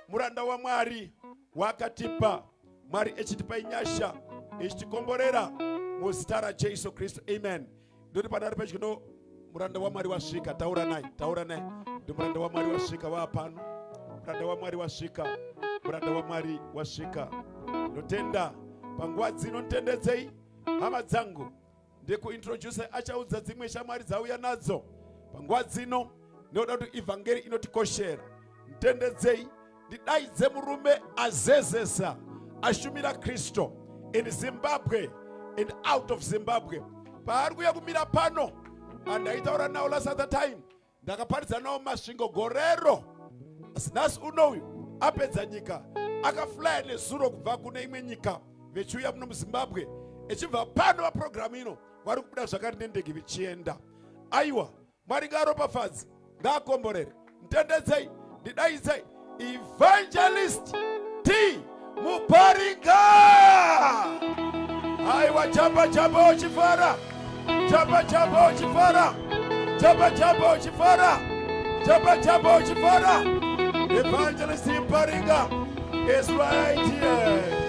muranda waMwari wakatipa Mwari echitipa inyasha echitikomborera muzita raJesu Kristu, amen. Ndoti padari pedyo no muranda waMwari wasvika, taura naye, taura naye. Ndi muranda waMwari wasvika, waa pano. Muranda waMwari wasvika, muranda waMwari wasvika. Ndotenda panguva dzino, nditendedzei hama dzangu ndikuintroduce, achaudza dzimwe shamwari dzauya nadzo panguva dzino. Ndinoda kuti ivhangeri inotikoshera. Nditendedzei ndidaidze murume azezesa ashumira Kristu in Zimbabwe and out of Zimbabwe. Paari kuya kumira pano, andaitaura nawo last other time, ndakaparidza nawo Masvingo gorero, asi nhasi unouyu apedza nyika, akaflya nezuro kubva kune imwe nyika vechiuya muno muZimbabwe, echibva pano paprogramu ino vari kubuda zvakare nendege vichienda. Aiwa, Mwari ngaaropafadze, ngaakomborere. Nditendedzei ndidaidzei Evangelist T Muparinga. Aiwa, jamba jamba uchifara, jamba jamba uchifara, jamba jamba uchifara, jamba jamba uchifara. Evangelist Muparinga is right here.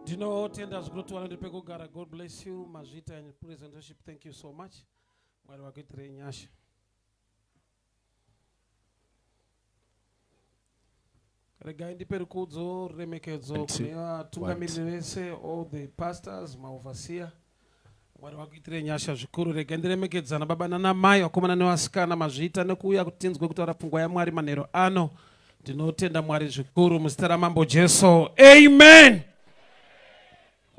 Ndinotenda zvikuru tiwane ndiri pekugara. God bless you. Mazvita and praise and worship, thank you so much. Mwari vakuitirei nyasha. Regai ndipe rukudzo, ruremekedzo kune vatungamiriri vese, all the pastors, maoverseer. Mwari vakuitirei nyasha zvikuru. Regai ndiremekedzana baba nanamai, vakomana nevasikana. Mazviita nekuuya kuti tinzwe kutaura pfungwa yaMwari manhero ano. Ndinotenda Mwari zvikuru muzita raMambo Jesu, amen.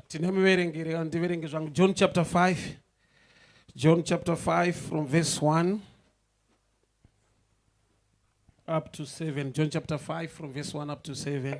Tine muverengere, ndiverenge zvangu John chapter 5, John chapter 5 from verse 1 up to 7. John chapter 5 from verse 1 up to 7.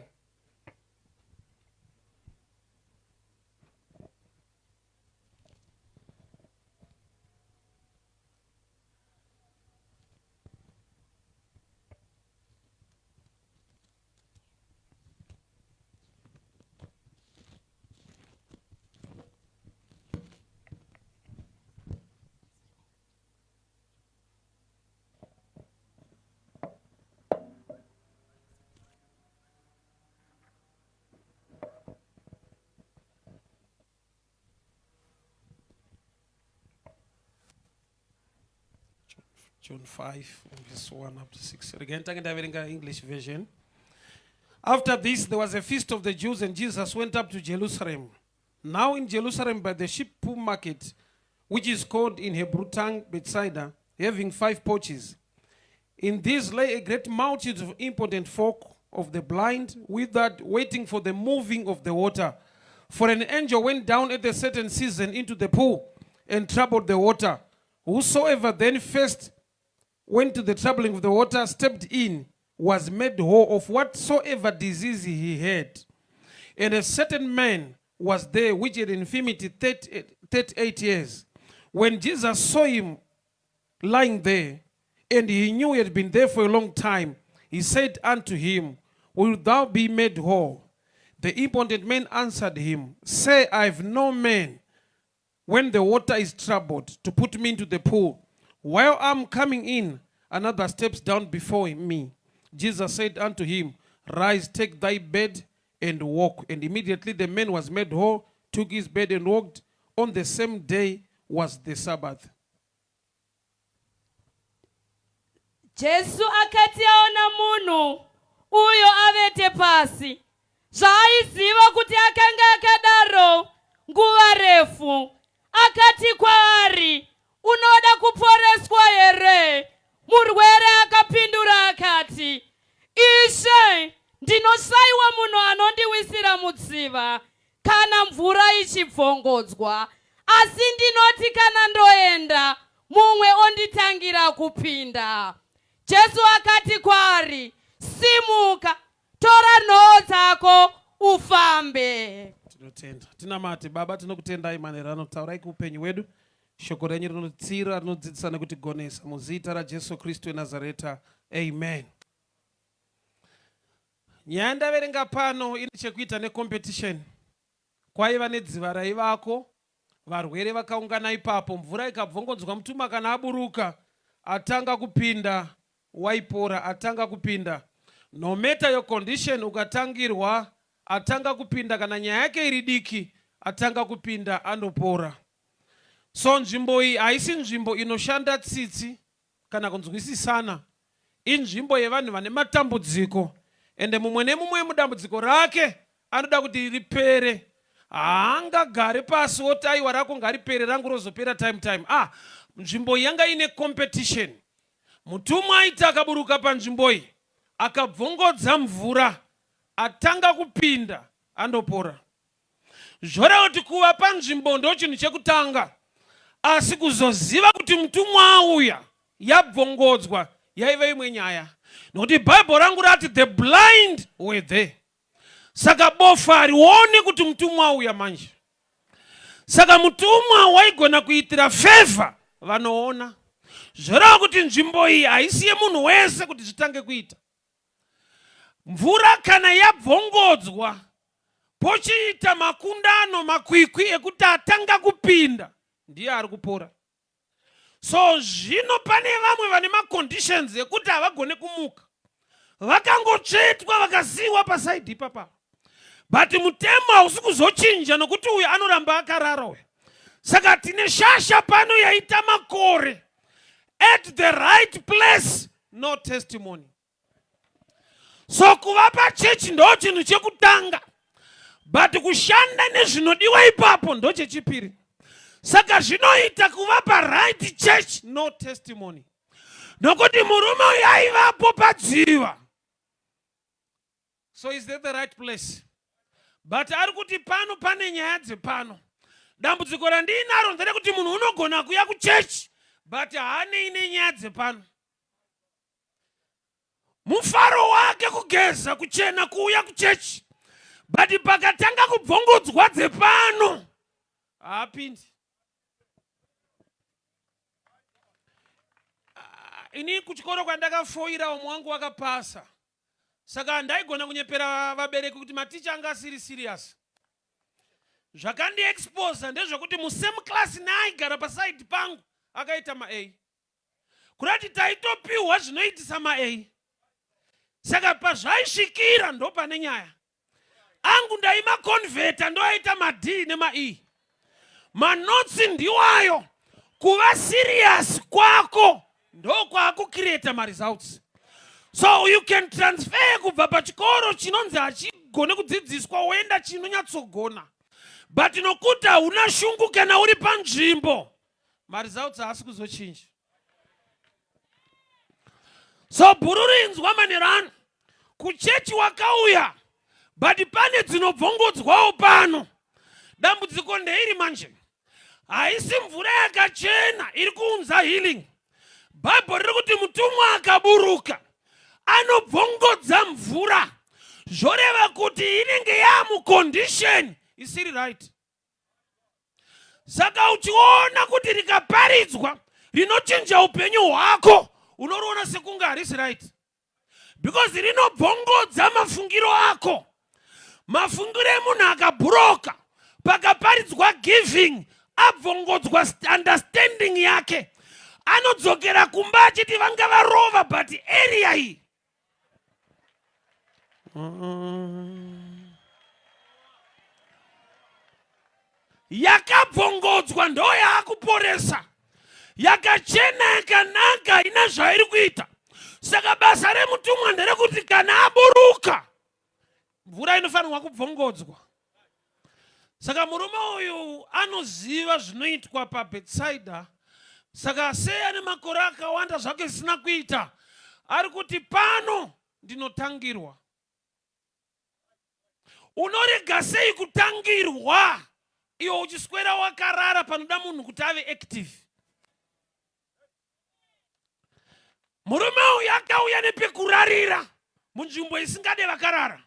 John 5, verse 1 up to 6. Again, tange English version. After this, there was a feast of the Jews, and Jesus went up to Jerusalem. Now in Jerusalem, by the sheep pool market, which is called in Hebrew tongue Bethsaida, having 5 porches. In these lay a great multitude of impotent folk, of the blind, withered, waiting for the moving of the water. For an angel went down at a certain season into the pool and troubled the water. Whosoever then first went to the troubling of the water, stepped in, was made whole of whatsoever disease he had. And a certain man was there which had infirmity 38 years. When Jesus saw him lying there, and he knew he had been there for a long time, he said unto him, Wilt thou be made whole? The impotent man answered him, Say, I have no man, when the water is troubled, to put me into the pool. While I'm coming in, another steps down before me. Jesus said unto him, Rise, take thy bed and walk. And immediately the man was made whole, took his bed and walked. On the same day was the Sabbath. Jesu akati aona munhu uyo avete pasi, zvaaiziva kuti akanga akadaro nguva refu, akati kwaari, Unoda kuporeswa here? Murwere akapindura akati, Ishe, ndinoshayiwa munhu anondiwisira mudziva kana mvura ichibvongodzwa, asi ndinoti kana ndoenda, mumwe onditangira kupinda. Jesu akati kwaari, Simuka, tora nhoo dzako ufambe. Tinotenda. Tinamate. Baba, tinokutendai manheru ano, taurai kuupenyu hwedu. Shoko renyu rinotsira, rinodzidzisa nekutigonesa. Muzita raJesu Kristu weNazareta, amen. Nyaya yandaverenga pano ine chekuita necompetition. Kwaiva nedziva raivako, varwere vakaungana ipapo, mvura ikabvongodzwa mutuma kana aburuka, atanga kupinda waipora, atanga kupinda. No matter your condition, ukatangirwa atanga kupinda, kana nyaya yake iri diki, atanga kupinda anopora. So nzvimbo iyi haisi nzvimbo inoshanda tsitsi kana kunzwisisana. Inzvimbo yevanhu vane matambudziko, ende mumwe nemumwe mudambudziko rake anoda kuti ripere. Haangagare pasi woti aiwa rako ngaripere, rangu rozopera time time. Nzvimbo iyi yanga ine competition. Mutumwa aiti akaburuka panzvimbo iyi akabvongodza mvura, atanga kupinda andopora. Zvoreva kuti kuva panzvimbo ndo chinhu chekutanga, asi kuzoziva kuti mutumwa auya yabvongodzwa yaive imwe nyaya, nokuti Bhaibheri rangu rati the blind were there. Saka bofu harioni kuti mutumwa auya manje. Saka mutumwa waigona kuitira favor vanoona. Zvoreva kuti nzvimbo iyi haisi yemunhu wese kuti zvitange kuita. Mvura kana yabvongodzwa pochiita makundano, makwikwi ekuti atanga kupinda ndiye ari kupora. So zvino pane vamwe vane maconditions ekuti havagone kumuka, vakangotsvetwa vakasiyiwa pasaidhi ipapa. But mutemo hausi kuzochinja nokuti uyu anoramba akarara uyu. Saka tine shasha pano yaita makore at the right place, no testimony. So kuva pachechi ndo chinhu chekutanga, but kushanda nezvinodiwa ipapo ndo chechipiri. Saka zvinoita kuva paright church, no testimony, nokuti murume uyu aivapo padziva. So is that the right place? But ari kuti pano pane nyaya dzepano. Dambudziko randiinaro nderekuti munhu unogona kuya kuchechi but haanei nenyaya dzepano. Mufaro wake kugeza, kuchena, kuuya kuchechi, but pakatanga kubvongodzwa dzepano haapindi. Ini kuchikoro kwandakafoira umwe wangu wakapasa, saka handaigona kunyepera vabereki kuti maticha anga asiri serious. Zvakandiexposa ndezvekuti musame class neaigara pasaidi pangu akaita ma-A, kurati taitopiwa zvinoitisa ma-A. Saka pazvaisvikira ndo pane nyaya angu, ndaimaconverta ndoaita ma-D nema-E. Manotsi ndiwayo. Kuva serious kwako ndokwaakucreata maresults. So you can transfer kubva pachikoro chinonzi hachigone kudzidziswa woenda chinonyatsogona, but nokuti hauna shungu kana uri panzvimbo, maresults haasi kuzochinja. So bhururinzwa manero ano, kuchechi wakauya, but pane dzinobvongodzwawo pano. Dambudziko ndeiri manje, haisi mvura yakachena iri kuunza healing. Bhaibheri riri kuti mutumwa akaburuka anobvongodza mvura, zvoreva kuti inenge yamucondition isiri right. Saka uchiona kuti rikaparidzwa rinochinja upenyu hwako, unoriona sekunge harisi right because rinobvongodza mafungiro ako. Mafungiro emunhu akabhuroka, pakaparidzwa giving, abvongodzwa understanding yake, anodzokera kumba achiti vanga varova, but area iyi yakabvongodzwa ndo yaakuporesa, yakachena, yakanaka, ina zvairi kuita. Saka basa remutumwa nderekuti kana aburuka, mvura inofanirwa kubvongodzwa. Saka murume uyu anoziva zvinoitwa paBethsaida. Saka sei ane makore akawanda zvake zvisina kuita, ari kuti pano ndinotangirwa. Unorega sei kutangirwa iwe uchiswera wakarara panoda munhu kuti ave active? Murume uyu akauya nepekurarira munzvimbo isingade vakarara.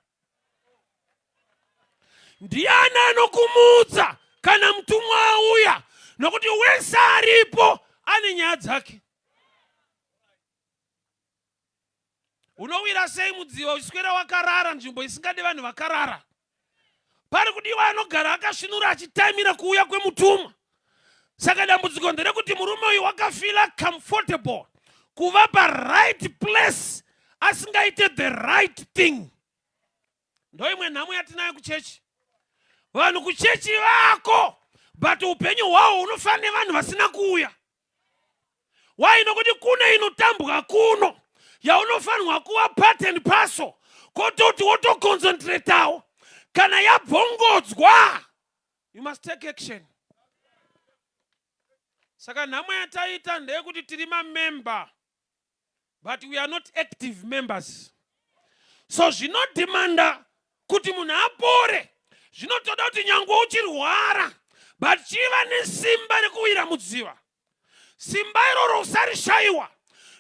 Ndiani anokumutsa kana mutumwa auya? Nokuti wese aripo ane nyaya dzake. Unowira sei mudziva uchiswera wakarara nzvimbo isingade vanhu vakarara? Pari kudiwa anogara akasvinura achitaimira kuuya kwemutumwa. Saka dambudziko nderekuti murume uyu wakafila comfortable kuva paright place asingaite the right thing. Ndoimwe nhamo yatinayo kuchechi. Vanhu kuchechi vako, but upenyu hwawo hunofanira nevanhu vasina kuuya. Why? Nokuti kune inotambwa kuno yaunofanirwa kuva part and parcel, kototi wotoconcentratawo. Kana yabvongodzwa, you must take action. Saka nhamo yataita ndeyekuti tiri mamember, but we are not active members. So zvinodhimanda kuti munhu apore, zvinotoda kuti nyangwe uchirwara, but chiva nesimba rekuwira mudziva. Simba iroro usarishayiwa,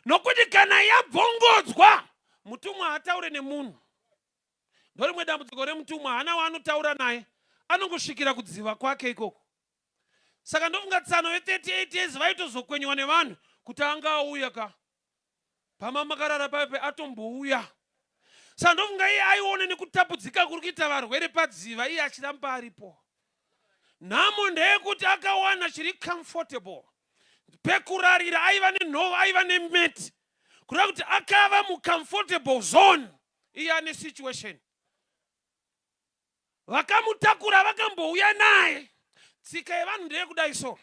nokuti kana yabvongodzwa, mutumwa haataure nemunhu. Ndorimwe dambudziko remutumwa, haana waanotaura naye, anongosvikira kudziva kwake ikoko. Saka ndofunga tsano ve38 years vaitozokwenywa nevanhu kuti anga auya ka pama makarara paipe atombouya. Saka ndofunga iye aiona nekutapudzika kuri kuita varwere padziva, iye achiramba aripo. Nhamo ndeyekuti akawana chiri comfortable pekurarira, aiva nenhova, aiva nemeti, kureva kuti akava mucomfortable zone. Iye ane situation, vakamutakura vakambouya naye. Tsika yevanhu ndeyekudai so,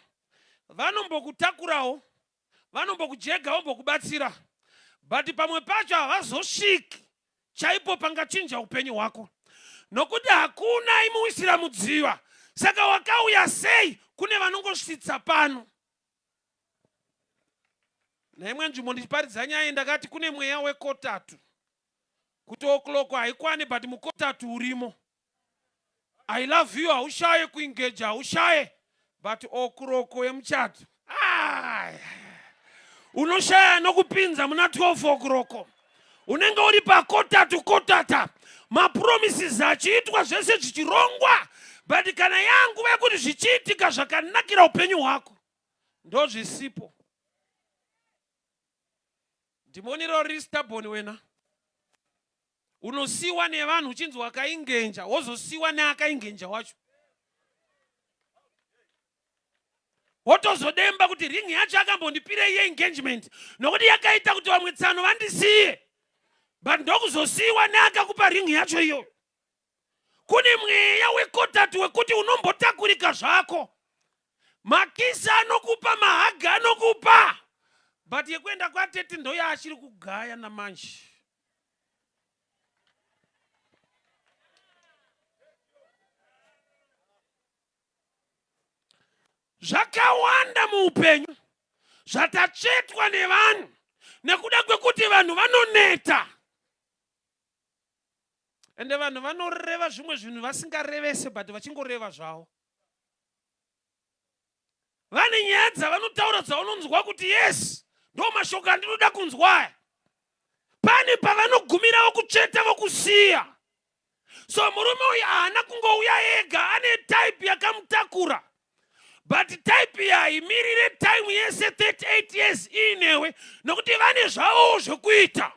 vanombokutakurawo, vanombokujega, vombokubatsira, but pamwe pacho havazosviki chaipo pangachinja upenyu hwako, nokuti hakuna imuwisira mudziva. Saka wakauya sei? Kune vanongosvitsa pano. Naimwe nzvimbo ndichiparidza nyaya, ndakati kune mweya wekotatu, kuti o'clock haikwani, but mukotatu urimo. I love you haushaye, kuengeja haushaye, but o'clock yemuchato unoshaya nokupinza muna 12 o'clock. Unenge uri pakotatu kotata, mapromises achiitwa, zvese zvichirongwa, but kana yanguva yekuti zvichiitika zvakanakira upenyu hwako, ndozvisipo. Dhimoni riro riri stubborn wena. Unosiyiwa nevanhu uchinzi wakaengeja, wozosiyiwa neakaengeja wacho, wotozodemba kuti ringi yacho akambondipirei yeengagement, nokuti yakaita kuti vamwe tsano vandisiye, but ndokuzosiyiwa neakakupa ringi yacho iyoyo. Kune mweya wekotatu wekuti unombotakurika zvako, makisi anokupa, mahags anokupa, but yekuenda kwatete ndoyaachiri kugaya namanje. Zvakawanda muupenyu zvatatsvetwa nevanhu nekuda kwekuti vanhu vanoneta, ende vanhu vanoreva zvimwe zvinhu vasingarevese, but vachingoreva zvavo. Vane nyaya dzavanotaura dzaunonzwa kuti yes, ndo mashoko andinoda kunzwa aya. Pane pavanogumira vokutsveta, vokusiya. So murume uyu haana kungouya ega, ane type yakamutakura, but type yaimirire time yese 38 years iinewe, nokuti vane zvavowo zvekuita.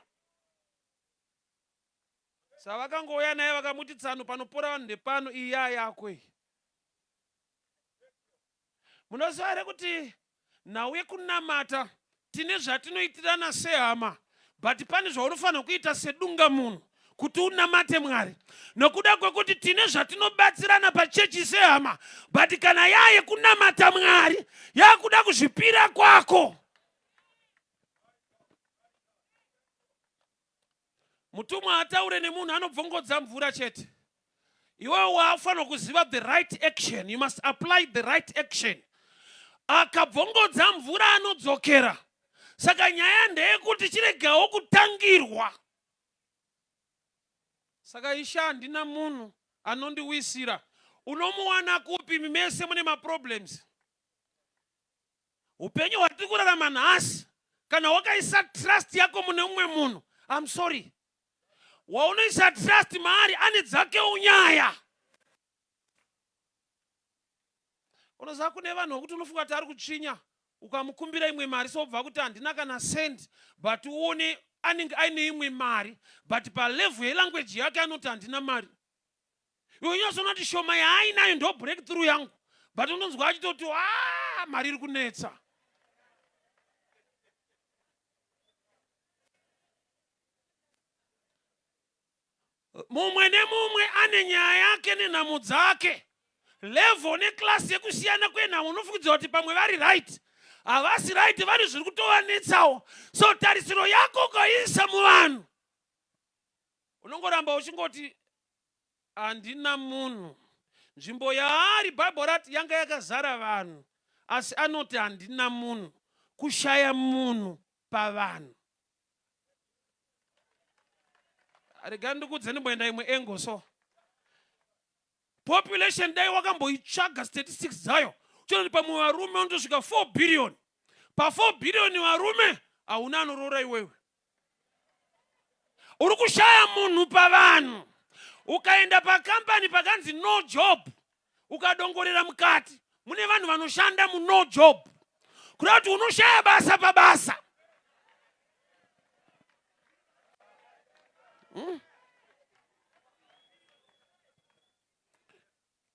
Saka vakangouya naye, vakamuti, "Tsano, panopora vanhu ndepano, iyi yaa yako iyi." Munoziva here kuti nhau yekunamata tine zvatinoitirana sehama, but pane zvaunofanira kuita sedunga munhu kuti unamate Mwari, nokuda kwekuti tine zvatinobatsirana pachechi sehama, but kana yaa yekunamata Mwari, yakuda kuzvipira kwako. Mutumwa ataure nemunhu, anobvongodza mvura chete. Iwewe waafanira kuziva the right action. You must apply the right action. Akabvongodza mvura, anodzokera. Saka nyaya ndeyekuti chiregawo kutangirwa. Saka, "Isha, handina munhu anondiwisira." Unomuwana kupi? Mese mune maproblems. Upenyu hwatiri kurarama nhasi, kana wakaisa trust yako mune mumwe munhu, I'm sorry, waunoisa trust maari ane dzakewo nyaya. Unoziva kune vanhu vokuti unofunga kuti ari kutsvinya, ukamukumbira imwe mari sobva kuti handina kana cent, but uone anenge aine imwe mari, but palevel yelanguage yake anoti handina mari. Iwe unyatsoona kuti shoma yaainayo ndo breakthrough yangu, but unonzwa achitoti a mari iri kunetsa. Mumwe nemumwe ane nyaya yake nenhamo dzake, level neclass yekusiyana kwenhamo. Unofungidzira kuti pamwe vari right, havasi right, vari zviri kutovanetsawo. So tarisiro yako ukaisa muvanhu, unongoramba uchingoti handina munhu. Nzvimbo yaari, Bhaibheri rati yanga yakazara vanhu, asi anoti handina munhu. Kushaya munhu pavanhu. Rega ndikudze, ndimboenda imwe engo. So population, dai wakamboitsvaga statistics dzayo, uchiona kuti pamwe varume unotosvika 4 billion. Pa4 billion varume, hauna anoroora iwewe. Uri kushaya munhu pavanhu. Ukaenda pakambani pakanzi no job, ukadongorera mukati mune vanhu vanoshanda muno job, kuda kuti unoshaya basa pabasa.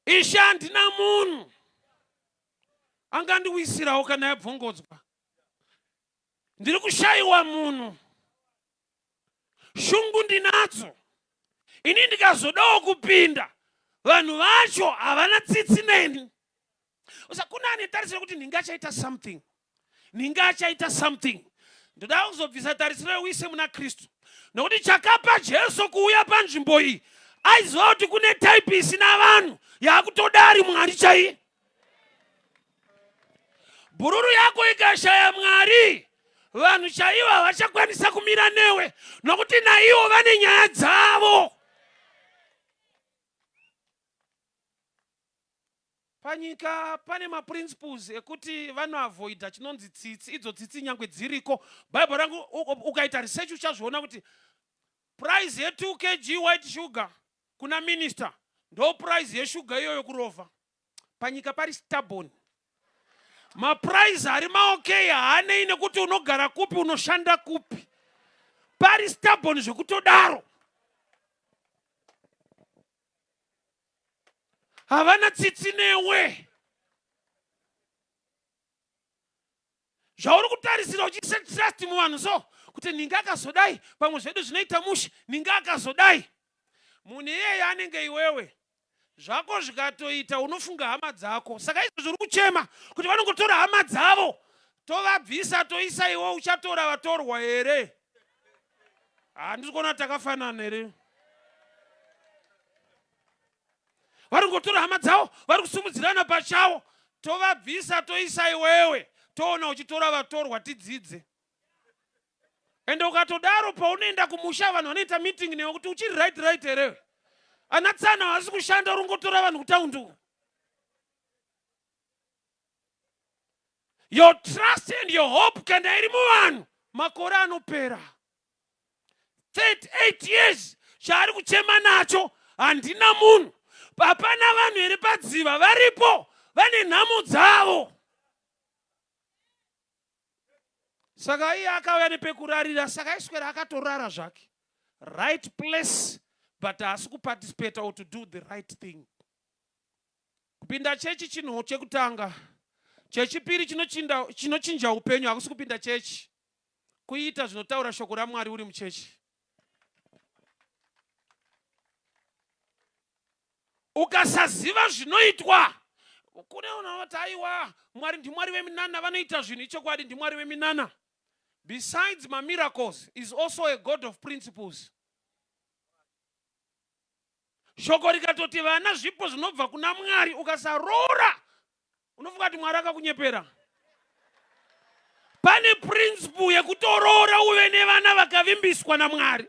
Ishe, handina munhu angandiwisirawo kana yabvongodzwa. Ndiri kushayiwa munhu. Shungu ndinadzo ini, ndikazodawo kupinda, vanhu vacho havana tsitsi neni. Usa kuna ane tarisiro yekuti ndinge achaita something, ndinge achaita something. Ndoda kuzobvisa tarisiro yeuise muna Kristu, nokuti chakapa Jesu kuuya panzvimbo iyi, aiziva kuti kune type isina vanhu yakutoda ari Mwari chaiye. Bhururu yako ikashaya Mwari, vanhu chaivo havachakwanisa kumira newe, nokuti naivo vane nyaya dzavo. Panyika pane maprinciples ekuti vanoavoida chinonzi tsitsi. Idzo tsitsi nyangwe dziriko, Bhaibheri rangu, ukaita research uchazviona kuti price ye2 kg white sugar kuna minister ndo price yeshuga iyoyo kurovha. Panyika pari stubborn. Maprice ari maokay haanei nekuti unogara kupi, unoshanda kupi. Pari stubborn zvekutodaro. Havana tsitsi newe. Zvauri kutarisira uchiisa trust muvanhu, so kuti ninge akazodai, pamwe zvedu zvinoita mushe, ninge akazodai, munhu iyeye anenge iwewe. Zvako zvikatoita, unofunga hama dzako. Saka izvozvo uri kuchema kuti vanongotora hama dzavo, tovabvisa toisa iwe, uchatora vatorwa here? Handisi kuona takafanana here? Vari kungotora hama dzavo, vari kusumudzirana pachavo. Tovabvisa toisa iwewe, toona uchitora vatorwa, tidzidze. Ende ukatodaro, paunoenda kumusha, vanhu vanoita meeting newe kuti uchiri right right here? Ana tsana havasi kushanda, uri kungotora vanhu kutaundi uku. Your trust and your hope kana iri muvanhu, makore anopera. 38 years chaari kuchema nacho, handina munhu. Hapana vanhu here padziva? Varipo, vane nhamo dzavo. Saka iye akauya nepekurarira, saka aiswera akatorara zvake, right place, but haasi kuparticipate or to do the right thing. Kupinda chechi chinhu chekutanga. Chechipiri chinochinja upenyu hakusi kupinda chechi, kuita zvinotaura shoko raMwari uri muchechi. Ukasaziva zvinoitwa, kune vanoti aiwa, Mwari ndiMwari veminana, vanoita zvinhu. Ichokwadi, ndiMwari veminana. Besides mamiracles, is also a God of principles. Shoko rikatoti vana zvipo zvinobva kuna Mwari, ukasaroora unofunga kuti Mwari akakunyepera. Pane principle yekutoroora uve nevana vakavimbiswa naMwari.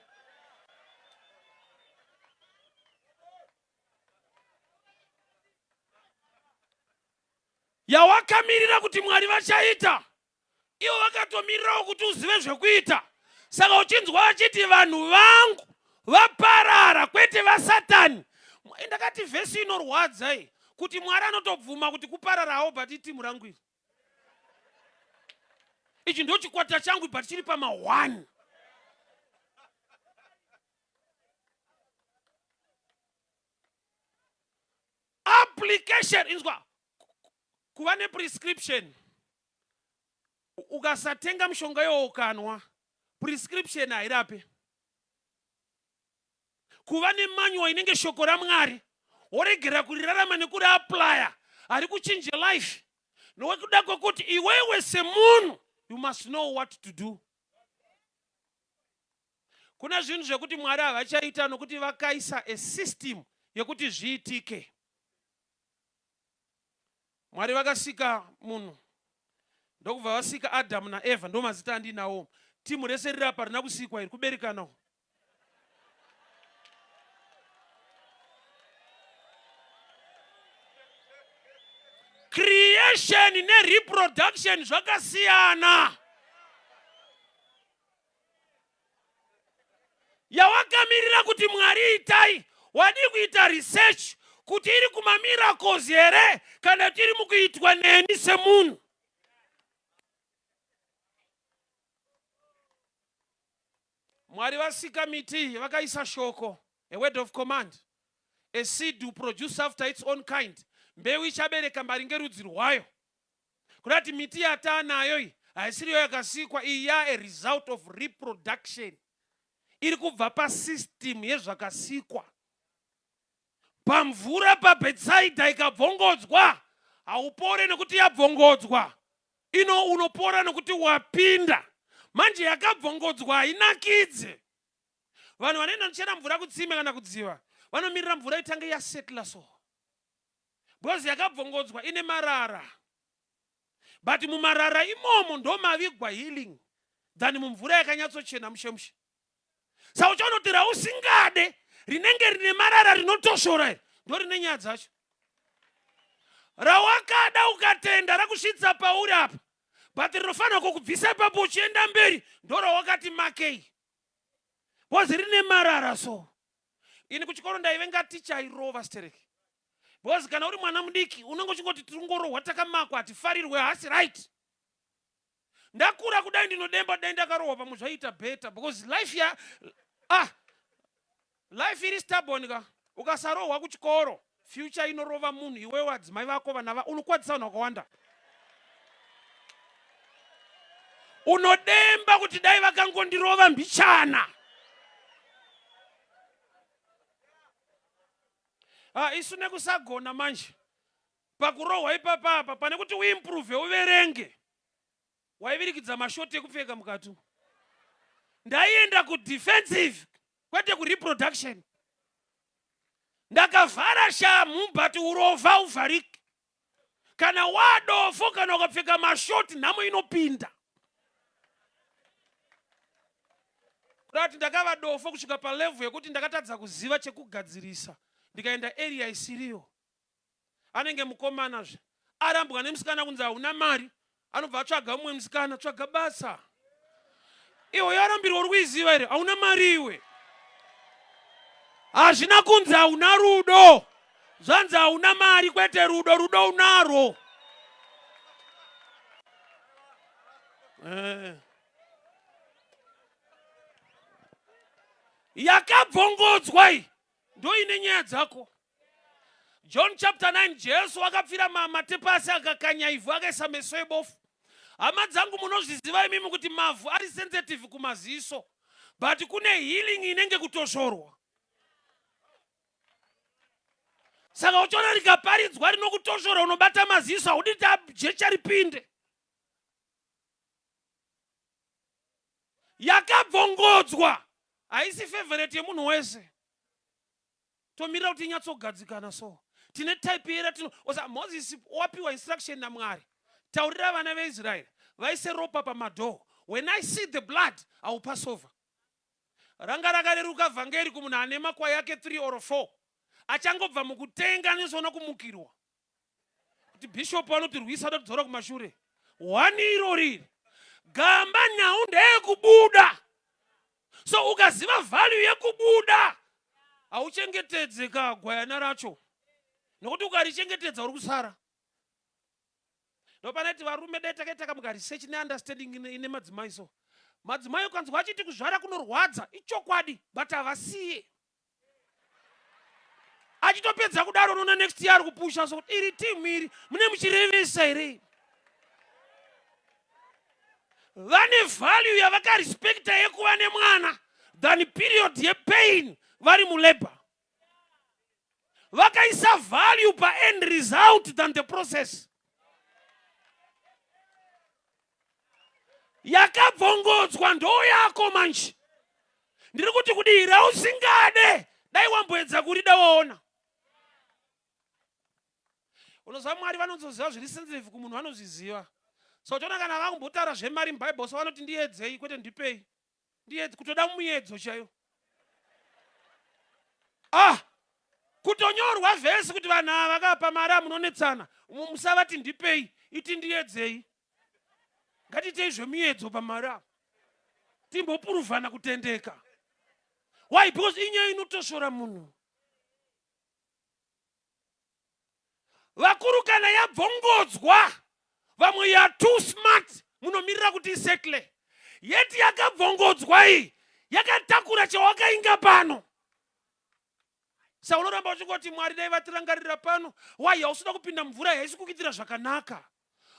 Yawakamirira kuti Mwari vachaita, ivo vakatomirirawo kuti uzive zvekuita. Saka uchinzwa vachiti vanhu vangu vaparara, kwete vaSatani. Ndakati vhesi inorwadza iyi. Kuti Mwari anotobvuma kuti kupararawo, but itimu rangu iri. Ichi ndo chikwata changu, but chiri pama 1. Application inzwa kuva neprescription. Ukasatenga mushonga iwo ukanwa, prescription hairape. Kuva nemanual inenge shoko raMwari, woregera kurirarama nekuriaplya, hari kuchinje life, nokuda kwekuti iwewe semunhu you must know what to do. Kune zvinhu zvekuti Mwari havachaita nokuti vakaisa a system yekuti zviitike. Mwari vakasika munhu, ndokubva vasika Adhamu naEvha, ndo mazita andinawo. Timu rese riri apa rina kusikwa iri kuberekanawo. Creation nereproduction zvakasiyana. Yawakamirira kuti Mwari itai, wadii kuita research kuti iri kumamiracles here kana kuti iri mukuitwa neni semunhu? Mwari vasika miti, vakaisa shoko, a word of command. A seed will produce after its own kind. Mbeu ichabereka maringe rudzi rwayo. Kuda kuti miti yataanayo iyi haisiriyo yakasikwa iyi, ya a result of reproduction iri kubva pasystem yezvakasikwa. Pamvura paBhetsaidha ikabvongodzwa, haupore nekuti yabvongodzwa ino, unopora nekuti wapinda. Manje yakabvongodzwa hainakidze. Vanhu vanoenda nochera mvura kutsime kana kudziva vanomirira mvura itange yasetla, so because yakabvongodzwa ine marara, but mumarara imomo ndo mavigwa healing than mumvura yakanyatsochena mushe mushe. Saka uchaona kuti rausingade rinenge rine marara rinotoshora iri ndo rine nyaya dzacho. Rawakada ukatenda rakusvitsa pauri apa, but rinofanira kukubvisa ipapo uchienda mberi ndo rawakati makei because rine marara. So ini kuchikoro ndaivenga ticha airova stereki, because kana uri mwana mudiki unenge uchingoti tirongorohwa, takamakwa, hatifarirwe, hasi right. Ndakura kudai ndinodemba, dai ndakarohwa pamwe zvaiita better, because life ya life iri stubborn ka. Ukasarohwa kuchikoro, future inorova munhu iwewe, adzimai vako, vana va unokwadzisa vanhu vakawanda. Unodemba kuti dai vakangondirova mbichana. Isu nekusagona manje pakurohwa ipapapa, pane kuti uimprove uverenge, waivirikidza mashoti ekupfeka mukati. Ndaienda kudefensive kwete kureproduction. Ndakavhara shamhu, but urovha uvhariki kana wadofo. Kana ukapfeka mashoti, nhamo inopinda. Kuda kuti ndakava dofo kusvika palevel yekuti ndakatadza kuziva chekugadzirisa, ndikaenda area isiriyo. Anenge mukomanazve arambwa nemusikana kunzi hauna mari, anobva atsvaga mumwe musikana. Tsvaga basa iwe, yarambirwa uri kuiziva here? Hauna mari iwe. Hazvina kunzi hauna rudo, zvanzi hauna mari, kwete rudo. Rudo unarwo. Eh. Yakabvongodzwa iyi ndo ine nyaya dzako. John chapter 9, Jesu akapfira mate pasi, akakanya ivhu, akaisa meso ebofu. Hama dzangu, munozviziva imimi kuti mavhu ari sensitive kumaziso, but kune healing inenge kutoshorwa. Saka uchiona rikaparidzwa rinokutoshora, unobata maziso, haudi jecha ripinde. Yakabvongodzwa haisi favorite yemunhu wese. Tomirira kuti inyatsogadzikana. So tine type yera tino osa. Moses wapiwa instruction naMwari, taurira vana veIsraeri vaise ropa pamadhoo. When I see the blood, I will pass over. Ranga rakareruka vhangeri kumunhu ane makwai ake 3 or 4 achangobva mukutenga, anozoona kumukirwa kuti bhishopu anotirwisa, anotidzora kumashure. One iro riri gamba, nhau ndeyekubuda. So ukaziva value yekubuda, hauchengetedze kagwayana racho. Nokuti ukarichengetedza uri kusara. Ndopanoti varume dai takaita kamuka research neunderstanding ine madzimai so. Madzimai ukanzwa achiti kuzvara kunorwadza, ichokwadi, but havasiye. Achitopedza kudaro unoona next year ari kupusha so kuti iri team iri mune muchirevesa here? Vane value yavakarespecta yekuva nemwana than period yepain vari mulabor. Vakaisa value paend result than the process. Yakabvongodzwa ndo yako manje. Ndiri kuti kudii rausingade dai wamboedza kurida waona. Unoziva Mwari vanozoziva zviri sensitive kumunhu, vanozviziva. So toona kana vakumbotaura zvemari muBible so vanoti ndiedzei kwete ndipei. Ndiedze, kutoda muedzo chaiyo. Kutonyorwa vhesi kuti vanhu ava vakapa mari amunonetsana, musavati ndipei, iti ndiedzei. Ngatiitei zvemuedzo pamari ava. Timbopuruvhana kutendeka. Why? Because inyaya inotosvora munhu. Vakuru kana yabvongodzwa, vamwe ya too smart, munomirira kuti isettle. Yeti yakabvongodzwa iyi yakatakura chawakainga pano. Sa unoramba uchingoti Mwari dai vatirangarira pano. Why? Hausida kupinda mvura haisi kukuitira zvakanaka.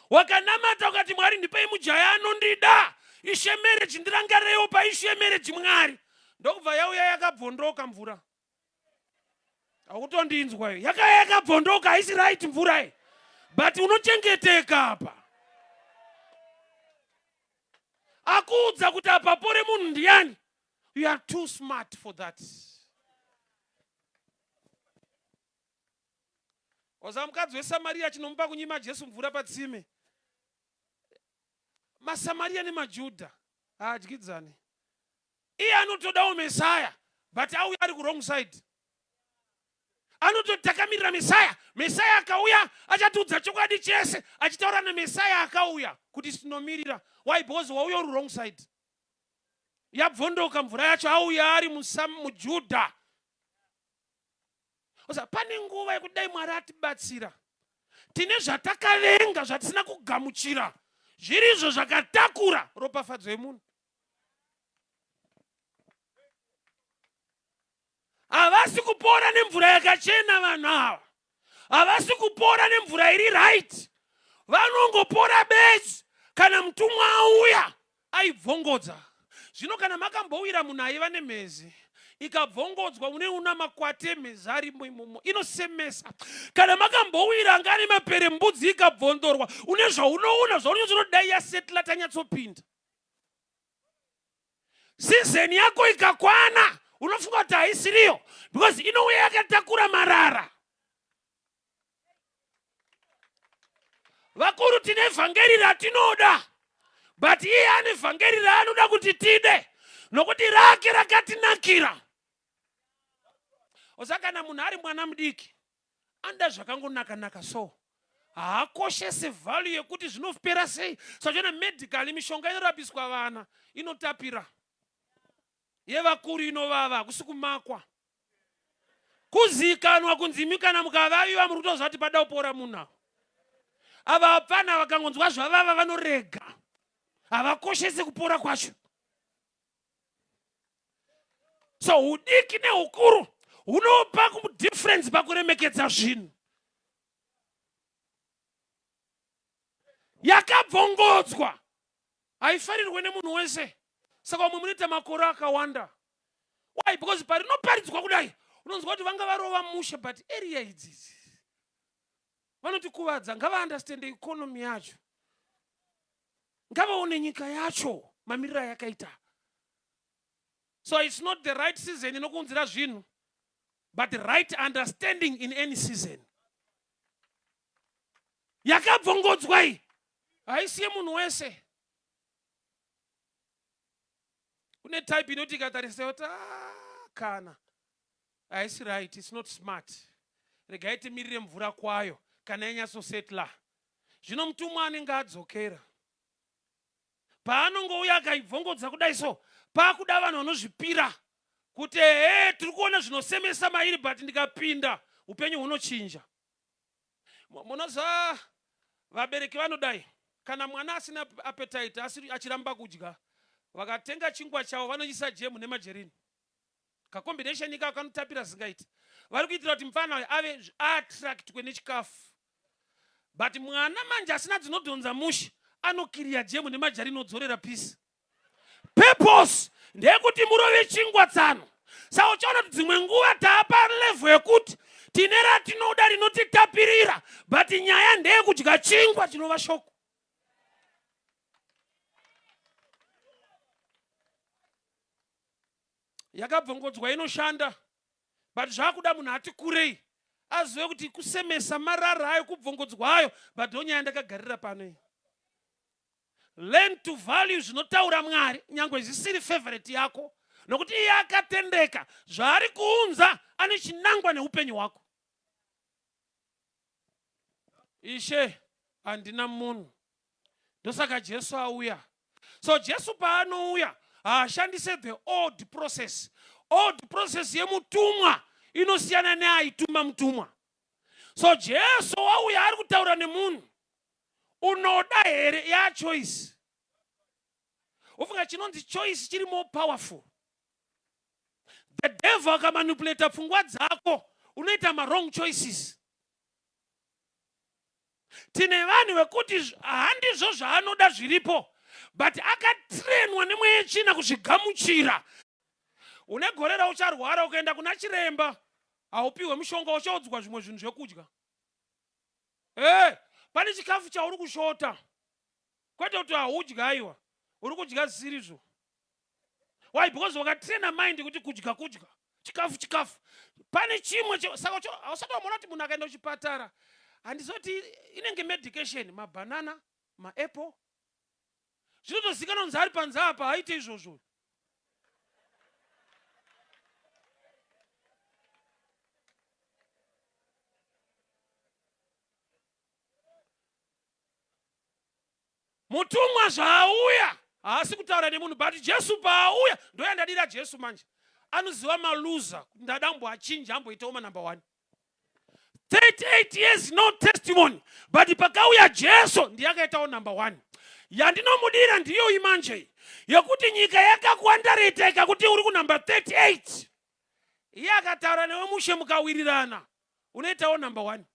Wakanamata ukati Mwari ndipei mujaya anondida. Ishe marriage ndirangarirewo paishe marriage Mwari. Ndokubva yauya yakabvondoka mvura. Haukutondinzwa iyo. Yakauya yakabvondoka, haisi right mvura iyi. But unochengeteka apa. Akuudza kuti apa pore munhu ndiani? You are too smart for that. Waza mukadzi weSamaria chinomupa kunyima Jesu mvura patsime. MaSamaria nemaJudha haadyidzani. Iye anotodawo Mesaya, but auya ari kuwrong side. Anototi takamirira Mesaya. Mesaya akauya achatiudza chokwadi chese, achitaura naMesaya akauya kuti tinomirira. Why? Because wauya uri wrong side. Yabvondoka mvura yacho, auya ari muJudha. Osa pane nguva yekuti dai Mwari atibatsira. Tine zvatakavenga zvatisina kugamuchira, zviri izvo zvakatakura ropafadzo yemunhu. Havasi kupora nemvura yakachena vanhu ava. Havasi kupora nemvura iri right. Vanongopora bedzi kana mutumwa auya aibvongodza. Zvino kana makambowira munhu aiva nemhezi ikabvongodzwa, une una makwati emhezi arimo imomo, inosemesa. Kana makambowira anga ane mapere mbudzi ikabvondorwa, une zvaunoona zvaunonyatsoona yasetla tanyatsopinda. Season yako ikakwana unofunga kuti haisiriyo because inouya yakatakura marara. Vakuru tine vhangeri ratinoda, but iye ane vhangeri raanoda kuti tide nokuti rake rakatinakira. Osa kana munhu ari mwana mudiki anoda zvakangonaka-naka, so haakoshese value yekuti zvinopera sei. Sachona medically mishonga inorapiswa vana inotapira, yevakuru inovava. Hakusi kumakwa, kuzikanwa kunzi imi kana mukavaviwa muri kutoziva kuti pada kupora munhu. Ava vapfana vakangonzwa zvavava vanorega, havakoshese kupora kwacho. So hudiki neukuru hunopa difference pakuremekedza zvinhu. Yakabvongodzwa haifarirwe nemunhu wese, saka vamwe munoita makore akawanda. Why? Because parinoparidzwa kudai unonzwa kuti vanga varova mushe, but area idzidzi vanotikuvadza. Ngavaunderstand economy yacho, ngavaone nyika yacho mamiriro ayakaita. So it's not the right season inokuunzira zvinhu, but the right understanding in any season. Yakabvongodzwa iyi haisi yemunhu wese. Kune type inoti ikatarisa yoti, "Ah, kana haisi right, it's not smart, regai timirire mvura kwayo kana yanyatsosetla." Zvino mutumwa anenge adzokera, paanongouya akaibvongodza kudai, so paakuda vanhu vanozvipira kuti ehe, tiri kuona zvinosemesa mairi, but ndikapinda upenyu hunochinja. Munoziva vabereki vanodai kana mwana asina appetite asiri achiramba kudya vakatenga chingwa chavo vanoisa jemu nemajerini kacombination ikako kanotapira zvingaiti vari kuitira kuti mufana uyu ave aattractwe nechikafu but mwana manje asina dzinodhonza mushe anokiriya jemu nemajarini odzorera peace purpose ndeyekuti murove chingwa tsano saka uchaona kuti dzimwe nguva taapa level yekuti tine ratinoda rinotitapirira but nyaya ndeyekudya chingwa chinova shoko yakabvongodzwa inoshanda but zvakuda munhu ati kurei azive kuti kusemesa marara ayo kubvongodzwa ayo but ndonyaya ndakagarira pano iyi learn to value zvinotaura mwari nyange zvisiri favorite yako nokuti iye akatendeka zvaari kuunza ane chinangwa neupenyu hwako ishe handina munhu ndosaka jesu auya so jesu paanouya haashandise the old process old process yemutumwa inosiyana neaituma mutumwa so jesu wauya ari kutaura nemunhu unoda here yachoice ufunga chinonzi choice chiri more powerful the devil akamanipulata pfungwa dzako unoita mawrong choices tine vanhu vekuti handizvo zvaanoda zviripo but akatrenwa nemweya yetsvina kuzvigamuchira une gore raucharwara ukaenda kuna chiremba haupiwe mushonga uchaudzwa zvimwe zvinhu zvekudya e pane chikafu chauri kushota kwete kuti haudya aiwa uri kudya zisirizvo why because wakatraina mind kuti kudya kudya chikafu chikafu pane chimwe saka hausati wamona kuti munhu akaenda kuchipatara handizoti inenge medication mabanana maapple zvinotozikanwa kunzi ari panze apa haite izvozvo mutumwa zvaauya haasi kutaura nemunhu but jesu paauya ndoyandadira jesu manje anoziva maluza ndada amboachinja amboitawo manumber one 38 years no testimony but pakauya jesu ndiye akaitawo number one yandinomudira ndiyoyi manje yekuti nyika yakakuandareteka kuti uri kunumber 38 iye akataura newe mushe mukawirirana unoitawo number one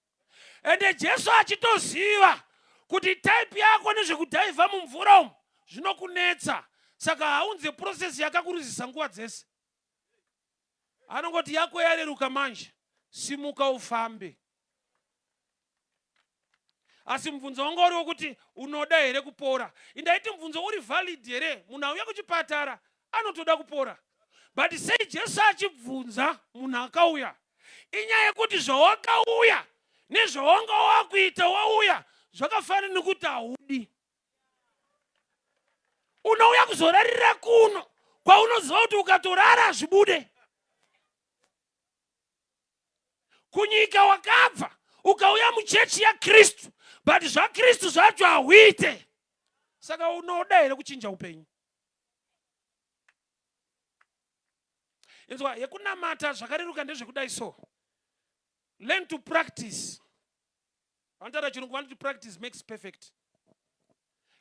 ende jesu achitoziva kuti type yako nezvekudhaivha mumvura umu zvinokunetsa saka haunze process yakakuruzisa nguva dzese anongoti yako yareruka manje simuka ufambe asi mubvunzo wanga uri wekuti unoda here kupora indaiti mubvunzo uri valid here munhu auya kuchipatara anotoda kupora but sei jesu achibvunza munhu akauya inyaya yekuti zvawakauya nezvawanga wakuita wauya zvakafanana nekuti haudi unouya kuzorarira kuno kwaunoziva kuti ukatorara hazvibude kunyika wakabva ukauya muchechi yakristu but zvakristu zvacho hauite saka unoda here kuchinja upenyu inzwa yekunamata zvakareruka ndezvekudai so learn to practice vanotaura chirungu vanoti practice makes perfect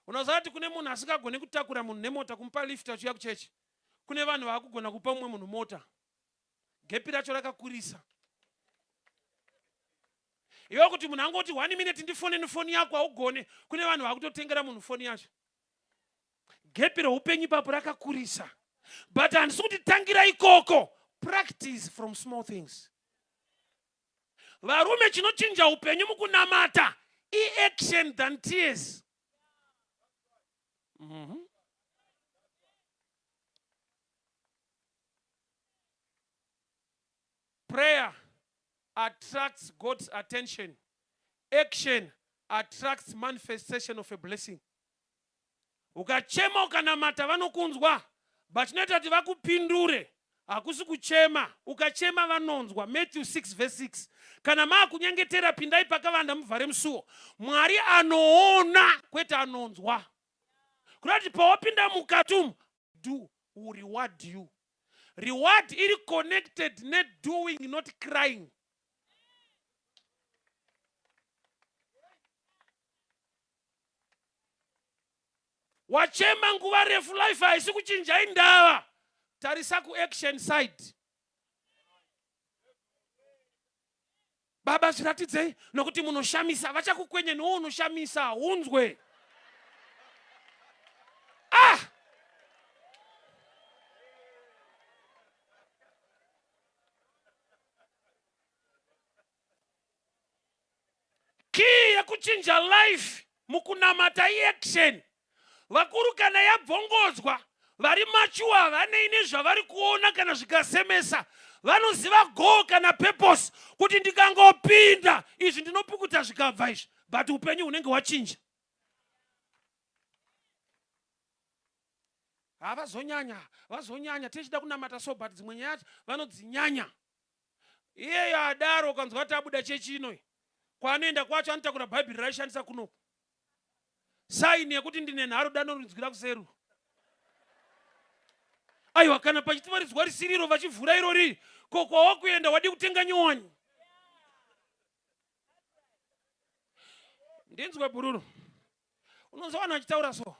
unoziva kuti kune munhu asingagoni kutakura munhu nemota kumupa lift achiuya kuchechi kune vanhu vaakugona kupa mumwe munhu mota gepi racho rakakurisa iwe kuti munhu angoti one minute ndifone nefoni yako haugone kune vanhu vakutotengera munhu foni yacho gepi reupenyu ipapo rakakurisa but handisi kuti tangira ikoko practice from small things varume chinochinja upenyu mukunamata iaction than tears mm -hmm. Prayer attracts God's attention. Action attracts manifestation of a blessing. Ukachema ukanamata vanokunzwa, but chinoita kuti vakupindure hakusi kuchema. Ukachema vanonzwa. Matthew 6 verse 6. Kana maakunyengetera pindai pakavanda muvhare musuo. Mwari anoona kwete anonzwa. Kureva kuti pawapinda mukati umu do will reward you reward iri connected nedoing not crying. Wachema nguva refu, life haisi kuchinja, indava. Tarisa kuaction side. Baba, zviratidzei nokuti munoshamisa. Vachakukwenye nowo unoshamisa unzwe. Ah! Key yekuchinja life mukunamata iaction. Vakuru kana yabvongodzwa, vari machuwa havanei nezvavari kuona kana zvikasemesa. Vanoziva goal kana purpose kuti ndikangopinda izvi ndinopukuta zvikabva izvi, but upenyu hunenge hwachinja. Havazonyanya, vazonyanya tichida kunamata so, but dzimwe nyaya vanodzinyanya. Iyeyo adaro, ukanzwa kuti abuda chechi inoyi, kwaanoenda kwacho anotakura bhaibheri raishandisa kunoku, saini yekuti ndine nharo, danorinzwira kuseru. Aiwa, kana pachitivaridzwa risiriro vachivhura irori, ko kwawakuenda wadi kutenga nyowani? Ndinzwe bhururu. Unonzwa vanhu vachitaura so,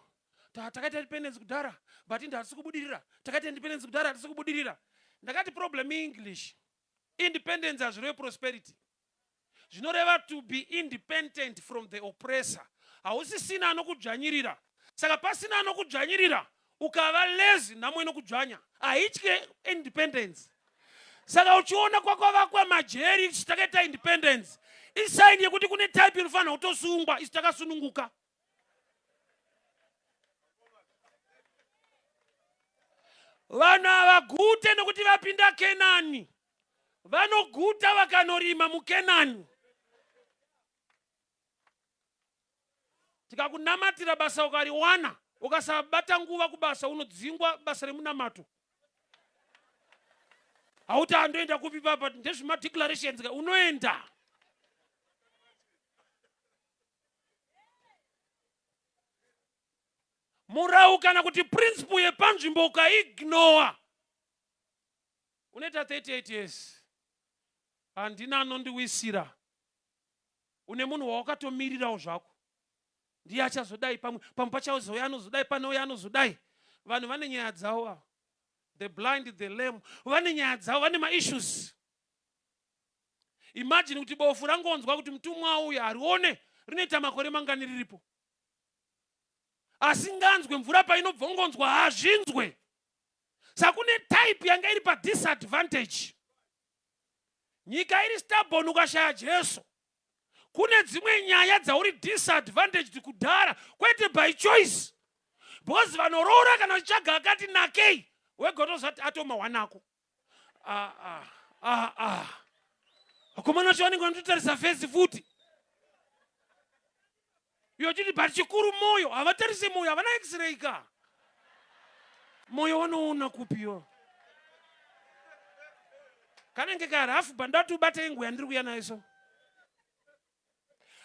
takaita independence kudhara but indi hatisi kubudirira, takaita independence kudhara hatisi kubudirira. Ndakati problem English. Independence hazvireve prosperity, zvinoreva to be independent from the oppressor. Hausisina anokudzvanyirira. Saka pasina anokudzvanyirira, ukava lazy, nhamo inokudzvanya, haitye independence. Saka uchiona kwakwavakwa majeri ichi takaita independence, isaini yekuti kune type inofanira kutosungwa. Isu takasununguka. Vanhu havagute nokuti vapinda Kenani, vanoguta vakanorima muKenani. Tikakunamatira basa ukariwana, ukasabata nguva kubasa unodzingwa basa remunamato. Hauti andoenda kupi papa, ndezvemadeclarations, unoenda. Murau kana kuti principle yepanzvimbo ukaignoa, unoita 38 years handina anondiwisira. Une munhu wawakatomirirawo zvako, ndiye achazodai, pamwe pamwe pachazouya anozodai, panouya anozodai. Vanhu vane nyaya dzavo ava, the blind, the lame, vane nyaya dzavo, vane maissues. Imagine kuti bofu rangonzwa kuti mutumwa auya, harione, rinoita makore mangani riripo asinganzwe mvura painobvongonzwa, hazvinzwe. Saka kune type yanga iri padisadvantage. Nyika iri stubborn, ukashaya Jesu kune dzimwe nyaya dzauri disadvantaged kudhara, kwete by choice, because vanoroora kana vachitsvaga akati nakei, wega atoma wanako. Ah, ah, ah, ah. Vakomana vacho vanenge vanototarisa face futi iyo chiti, but chikuru moyo. Havatarise moyo, havana x-ray ka. Moyo wanoona kupiyo? Kanenge karafu bandati ubate inguya yandiri kuya nayo. So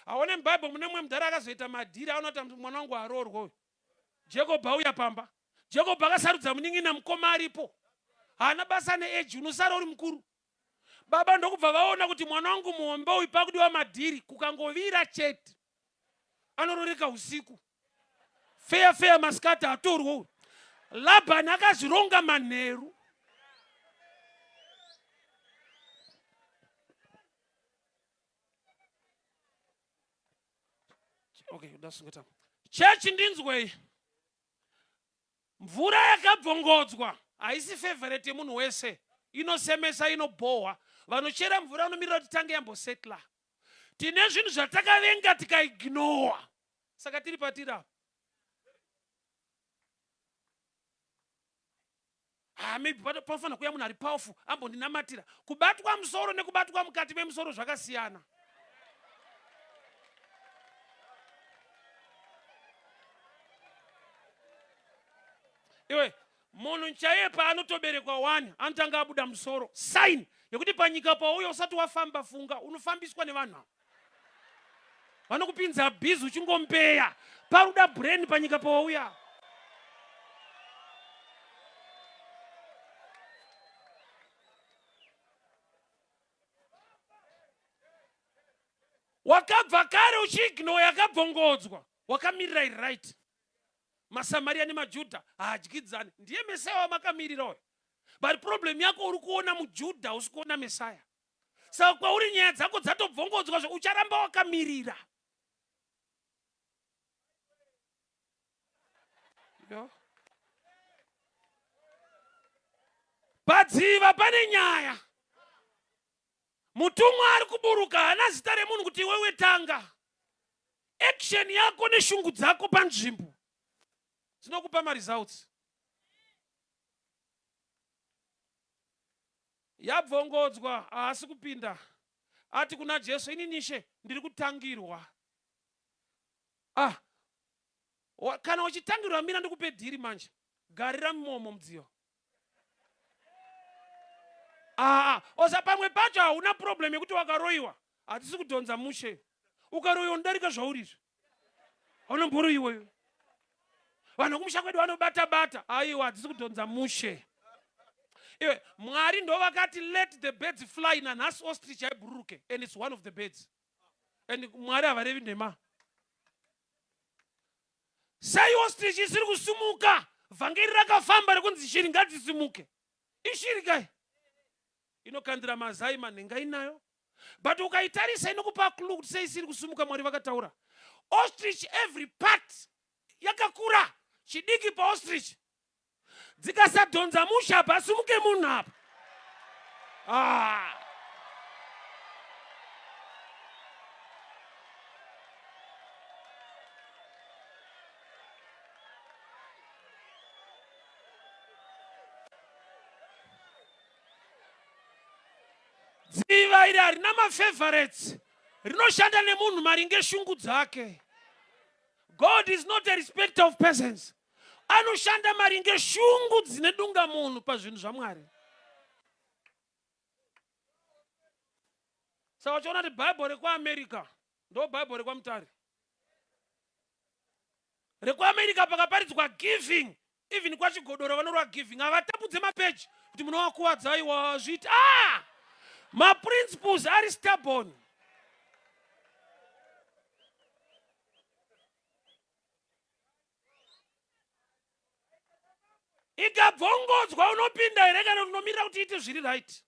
aone mubhaibheri mune mumwe mudhara akazoita madhiri, aona kuti mwana wangu aroorwa uyu. Jacob auya pamba, Jacob akasarudza munin'ina, mukoma aripo, haana basa neeji, unosara uri mukuru. Baba ndokubva vaona kuti mwana wangu muhombe uyu, pakudiwa madhiri, kukangovira chete anororeka usiku, feya feya masikati atorwa uyu. Labhani akazvironga manheru. Okay, ndasungeta chechi. Ndinzwei, mvura yakabvongodzwa haisi favorite yemunhu wese, inosemesa, inobhohwa. Vanochera mvura vanomirira kuti tange yambosetla. Tine zvinhu zvatakavenga tikaignowa, saka tiri patiri apa. Ah, maybe panofanira kuuya munhu ari powerful ambondinamatira. Kubatwa musoro nekubatwa mukati memusoro zvakasiyana. Iwe, munhu chaiye paanotoberekwa wani anotanga abuda musoro, sign yekuti panyika pauya usati wafamba, funga unofambiswa nevanhu ava vanokupinza bhizi uchingombeya paruda brain panyika pawauya. Wakabva kare uchiignore yakabvongodzwa, wakamirira iri right. Masamariya nemaJudha haadyidzani. Ndiye Mesaya wamakamirira uyo. But problem yako uri kuona muJudha, usi kuona Mesaya. Saka kwauri nyaya dzako dzatobvongodzwa zvo ucharamba wakamirira. Yo. Padziva pane nyaya. Mutumwa ari kuburuka haana zita remunhu kuti iwewe tanga. Action yako neshungu dzako panzvimbo dzinokupa maresults. Yabvongodzwa haasi kupinda. Ati kuna Jesu, ini Ishe ndiri kutangirwa. Ah, kana uchitangirwa mira ndikupe dhiri manje. Garira mumomo mudziyo. Aa, osa pamwe pacho hauna problem yekuti wakaroiwa. Hatisi kudhonza mushe. Ukaroiwa unodarika zvauri izvi. Hauna mboroiwa iwe. Vanhu kumusha kwedu vanobata bata. Aiwa, hatisi kudhonza mushe. Iwe, Mwari ndo vakati let the birds fly, nanhasi ostrich haibhururuke and it's one of the birds. And Mwari havarevi nhema. Sei ostrich isiri kusimuka? Vhangeri rakafamba rekunzi shiri ngadzisimuke. Ishiri kai inokandira mazai manhenga inayo, but ukaitarisa inokupa clue kuti sei isiri kusimuka. Mwari vakataura ostrich every part yakakura chidiki paostrich, dzikasadhonza musha apa asimuke munhu apa. Ah. Dziva iri harina mafavorites, rinoshanda nemunhu maringe shungu dzake. God is not a respecter of persons. Anoshanda maringe shungu dzine dunga munhu pazvinhu zvaMwari. Saka uchiona kuti Bhaibheri rekuAmerica ndo Bhaibheri rekwaMutare. RekuAmerica pakaparidzwa giving, even kwaChigodora vanorwa giving, havatapudze mapeji kuti munovakuwadza iwa zviiti. Ah! Maprinciples ari stubborn. Ikabvongodzwa unopinda here kana unomirira kuti iite zviri right?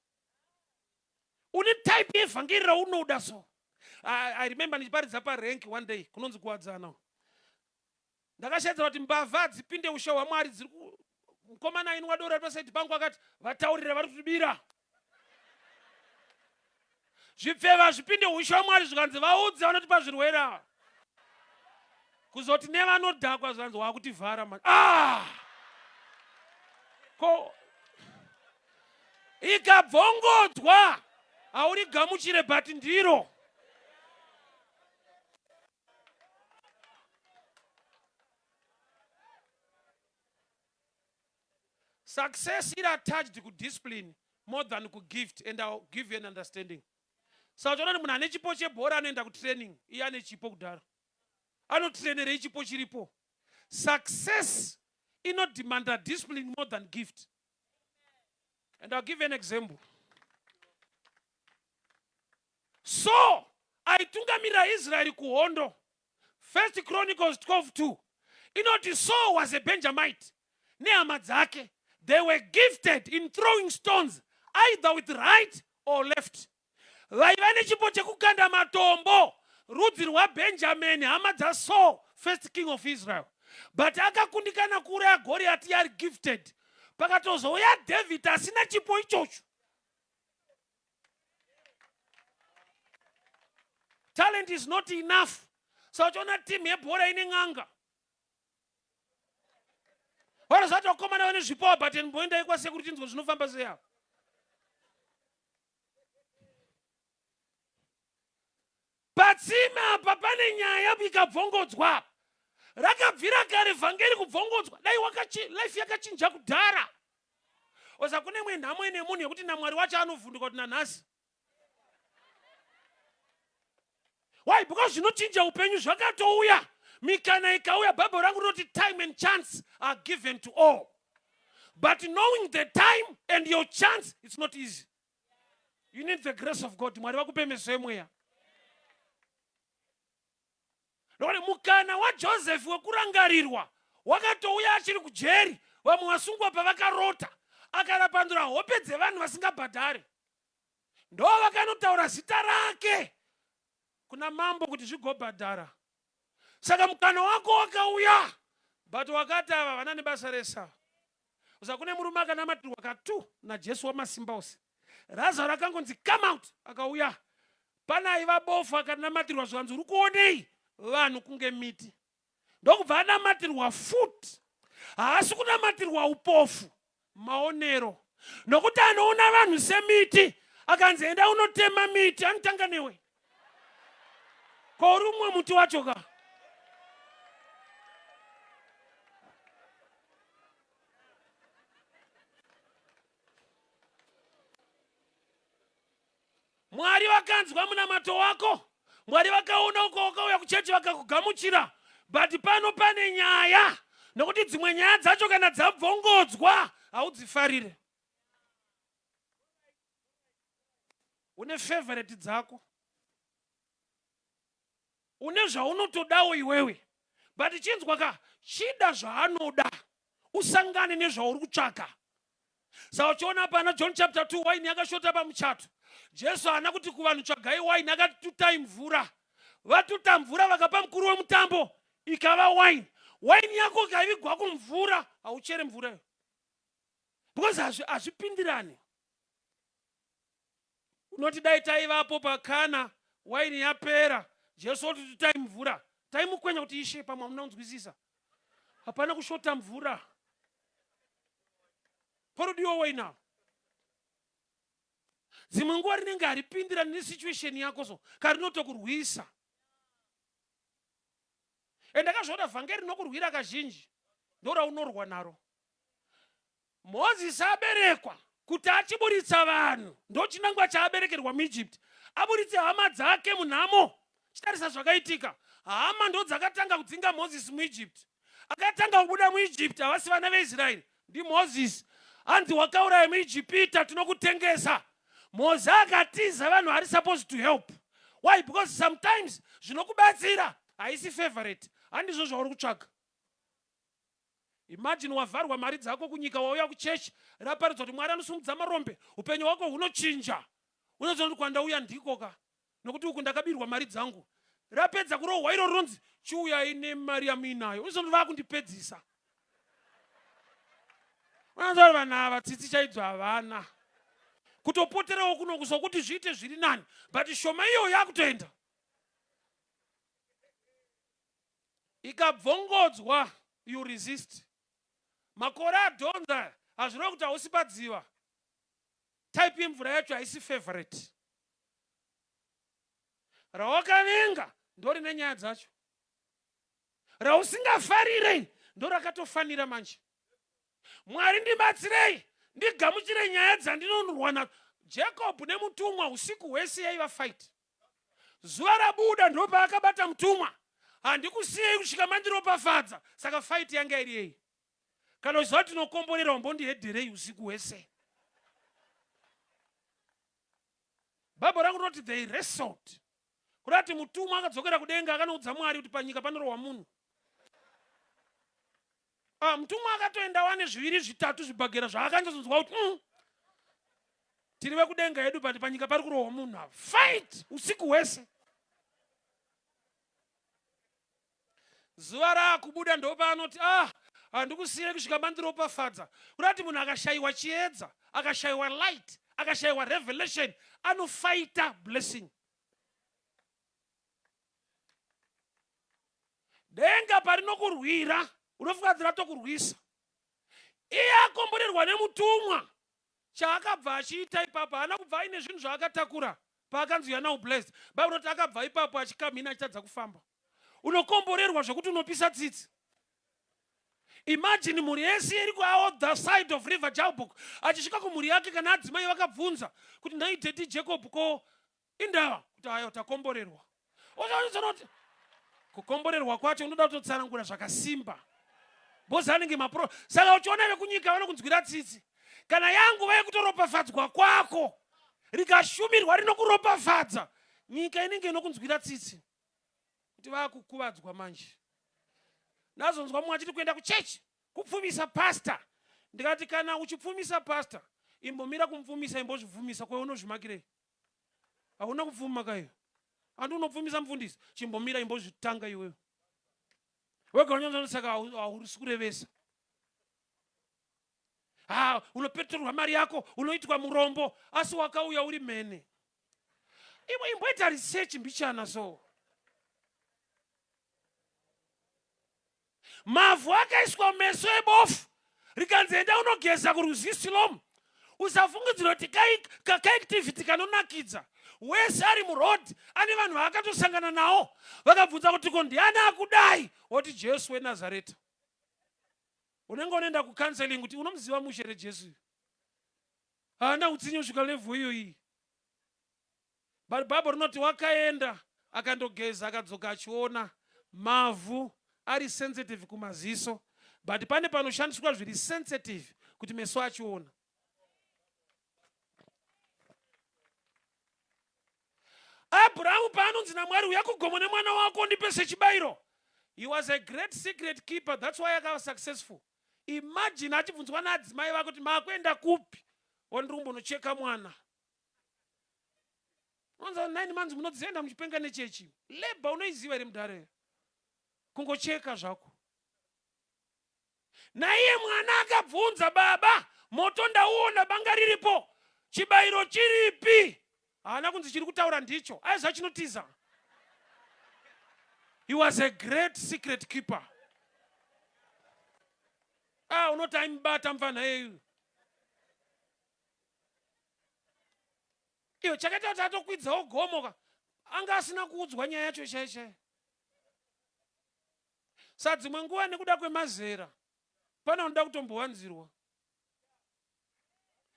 Une type yevhangeri raunoda. So I remember ndichiparidza parank one day kunonzi Kuwadzana, ndakashedzera kuti mbavha hadzipinde ushe hwaMwari. Dziri mukomana ainwa doro ari pasaidi pangu akati, "Vataurire vari kutibira." Zvipfeva zvipinde ushe hwaMwari, zvikanzi, "Vaudze vanotipa zvirwere ava." Kuzoti nevanodhakwa, zvikanzi, "Wakutivhara mani." Ah! Ko ikabvongodzwa haurigamuchire, but ndiro. Success iri attached kudiscipline more than kugift, and I'll give you an understanding. Saka uchiona kuti munhu ane chipo chebhora anoenda kutraining, iye ane chipo kudhara, anotrainerei chipo chiripo? Success inodemanda discipline more than gift, and I'll give you an example. So aitungamirira Israeri kuhondo, First Chronicles 12:2 inoti Saul was a Benjamite nehama dzake. They were gifted in throwing stones either with right or left. Vaiva nechipo chekukanda matombo, rudzi rwaBenjamini, hama dzaSaul, first king of Israel, but akakundikana kuuraya Goriati yari gifted. Pakatozouya David asina chipo ichocho. Talent is not enough. Saka uchiona timu yebhora ine n'anga, vanozati vakomana vane zvipo, but mboendai kwasekuru tinzwe zvinofamba sei apa. Patsime apa pane nyaya ikabvongodzwa. Rakabvira kare vhangeri kubvongodzwa, dai life yakachinja kudhara. Oza kune imwe nhamo ine munhu yekuti naMwari wacho anovhunduka kuti nanhasi why, because zvinochinja upenyu zvakatouya, mikana ikauya. Bhaibheri rangu rinoti time and chance are given to all, but knowing the time and your chance, it's not easy. You need the grace of God. Mwari vakupe meso emweya, nokuti mukana waJoseph wekurangarirwa. Wakatouya achiri kujeri, vamwe vasungwa pavakarota, akarapandura hope dzevanhu vasingabhadhare. Ndo vakanotaura zita rake kuna mambo kuti zvigobhadhara. Saka mukana wako wakauya, but wakati ava vana nebasa rese ava. Usa kune murume akanamatirwa katu naJesu wamasimba ose. Razaro akangonzi come out, akauya. Pane aiva bofu akanamatirwa zvikanzi uri kuonei vanhu kunge miti. Ndokubva anamatirwa futi. Haasi kunamatirwa upofu, maonero. Nokuti anoona vanhu semiti, akanzi enda unotema miti, anotanga newe. Ko uri umwe muti wacho ka? Mwari vakanzwa munamato wako, Mwari vakaona uko wakauya kuchechi vakakugamuchira, but pano pane nyaya, nokuti dzimwe nyaya dzacho kana dzabvongodzwa haudzifarire. Une favorite dzako, une zvaunotodawo iwewe, but chinzwa ka, chida zvaanoda usangane nezvauri kutsvaka. Saka uchiona pana John chapter 2 waini yakashota pamuchato. Jesu haana kuti kuvanhu tsvagai waini, akati tutai mvura. Vatuta mvura vakapa mukuru wemutambo ikava waini. Waini yako ikaivigwa kumvura hauchere mvura iyo, because hazvipindirani. Unoti dai taivapo pakana waini yapera, Jesu oti tutai mvura, taimukwenya kuti ishe pamwe hamuna kunzwisisa, hapana kushota mvura. Parudiwa waini ava dzimwe nguva rinenge haripindirani nesituation yako, so karinotokurwisa. Ende akazviona vhangeri rinokurwira kazhinji ndoraunorwa naro. Mozisi aberekwa kuti achiburitsa vanhu, ndochinangwa chaaberekerwa muEgypt, aburitse hama dzake munhamo. Chitarisa zvakaitika, hama ndodzakatanga kudzinga Mozisi muEgypt. Akatanga kubuda muEgypt havasi vana veIsraeri, ndiMozisi. Hanzi wakauraya muEgypita, tinokutengesa. Mozisi akatiza, vanhu ari supposed to help. Why? Because sometimes zvinokubatsira haisi favorite, handizvo zvauri kutsvaga. Imagine wavharwa mari dzako kunyika, wauya kuchechi, raparidzwa kuti Mwari anosimudza marombe, upenyu hwako hunochinja. Unozoona kuti kwandauya ndiko ka, nokuti uku ndakabirwa mari dzangu. Rapedza kurohwa iro rinonzi chiuyai nemari yamuinayo. Unozoona kuti vakundipedzisa. Unozoona vanhu ava tsitsi chaidzo havana. Kutopoterawo kunoku sokuti zviite zviri nani, but shoma iyo yakutoenda. Ikabvongodzwa, you resist. Makore adhonza hazvireve kuti hausi padziva. Type yemvura yacho haisi favorite. Rawakavenga ndorine nyaya dzacho. Rausingafarire ndorakatofanira manje. Mwari ndibatsirei ndigamuchire nyaya dzandinorwa nadzo. Jacob nemutumwa usiku hwese yaiva fight. Zuva rabuda ndopaakabata mutumwa, handikusiyei kusvika mandiropafadza. Saka fight yanga iri yei? Kana uchiziva kuti tinokomborera, wambondihedherei usiku hwese? Bible rangu rinoti they wrestled. Kuda kuti mutumwa akadzokera kudenga akanoudza Mwari kuti panyika panorohwa munhu. Mutumwa akatoenda wane zviviri zvitatu zvibhagera zvaakanyatsodzwa kuti tiri vekudenga yedu, but panyika pari kurohwa munhu ava. Fight usiku hwese. Zuva raakubuda ndopaanoti handikusiye kusvika mandiropafadza. Kuda kuti munhu akashayiwa chiedza, akashayiwa light, akashayiwa revelation, anofighta blessing. Denga parinokurwira, unofunga kuti ratokurwisa. Iye akomborerwa nemutumwa, chaakabva achiita ipapo, haana kubva aine zvinhu zvaakatakura paakanzi you are now blessed. Bible rinoti akabva ipapo achikamhina achitadza kufamba. Unokomborerwa zvekuti unopisa tsitsi. Imagine mhuri yese iri kuother side of river Jabbok, achisvika kumhuri yake, kana adzimai vakabvunza kuti nhai daddy Jacob ko indava kuti ayo takomborerwa. Unozoona kuti kukomborerwa kwacho unoda kutotsanangura zvakasimba, because anenge mapro. Saka uchiona vekunyika vanokunzwira tsitsi, kana yanguva yekutoropafadzwa kwako rikashumirwa rinokuropafadza, nyika inenge inokunzwira tsitsi kuti vakukuvadzwa manje. Ndazonzwa mumwe achiti kuenda kuchechi kupfumisa pastor. Ndikati kana uchipfumisa pastor, imbomira kumupfumisa, imbozvipfumisa kwe unozvimakirei? Hauna kupfuma kaiyo. Andi unopfumisa mufundisi, chimbomira imbozvitanga iwewe. Wega unyanzwa saka hausi kurevesa. Ha, unopeturwa mari yako, unoitwa murombo, asi wakauya uri mhene. Iwe imboita research mbichana so. Mavhu akaiswa mumeso ebofu rikanzi enda unogeza kurwizi Silomu. Usafungidzira kuti kaactivity kanonakidza. Wese ari muroad ane vanhu vaakatosangana nawo vakabvunza kuti ko ndiani akudai, woti Jesu weNazareta. Unenge unoenda kucounseling kuti unomuziva mushe here Jesu? Haana utsinye kusvika level iyoyi. But Bible rinoti wakaenda akandogeza akadzoka achiona mavhu ari sensitive kumaziso but pane panoshandiswa zviri sensitive kuti meso achiona. Abrahamu paanonzi naMwari uya kugomo nemwana wako ndipe sechibayiro, he was a great secret keeper, that's why akava successful. Imagine achibvunzwa naadzimai vake kuti maakuenda kupi, wandiri kumbonocheka mwana. Unonzi 9 months munodzienda muchipenga nechechi. Labor unoiziva here mudhara? Kungocheka zvako. Naiye mwana akabvunza baba, moto ndauona banga riripo, chibayiro chiripi? Haana kunzi chiri kutaura ndicho, aiziva chinotiza. He was a great secret keeper. Ah, unoti aimubata mfana iyeyu. Iyo chakaita kuti atokwidzawo gomo ka, anga asina kuudzwa nyaya yacho chaiyo chaiyo. Sa dzimwe nguva nekuda kwemazera pane anoda kutombowanzirwa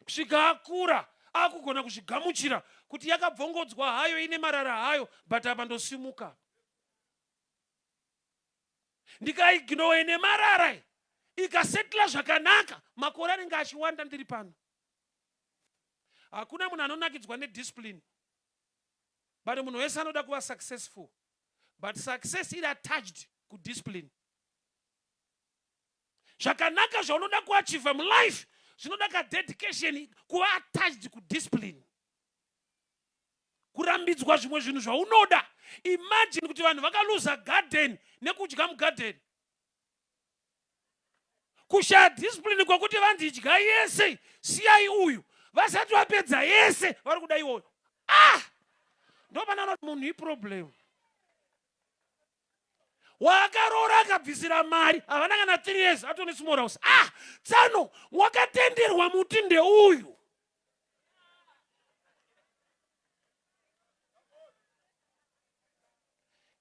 kusvika akura akugona kuzvigamuchira kuti yakabvongodzwa hayo ine marara hayo, but apa ndosimuka ndikaignowa ine marara ikasetla zvakanaka, makore anenge achiwanda ndiri pano. Hakuna munhu anonakidzwa nediscipline, but munhu wese anoda kuva successful, but success iri attached kudiscipline. Zvakanaka zvaunoda kuachieve mulife zvinoda kadedication, kuva attached kudiscipline, kurambidzwa zvimwe zvinhu zvaunoda. Imagine kuti vanhu vakaluza garden nekudya mugarden, kushaya discipline kwekuti vanzi idya yese, siyai uyu, vasati vapedza yese vari kuda iwoyo. Ah, ndopana anoti munhu iproblem. Wakaroora akabvisira mari, havana kana 3 years atone small house. Ah, tsano wakatenderwa muti ndeuyu.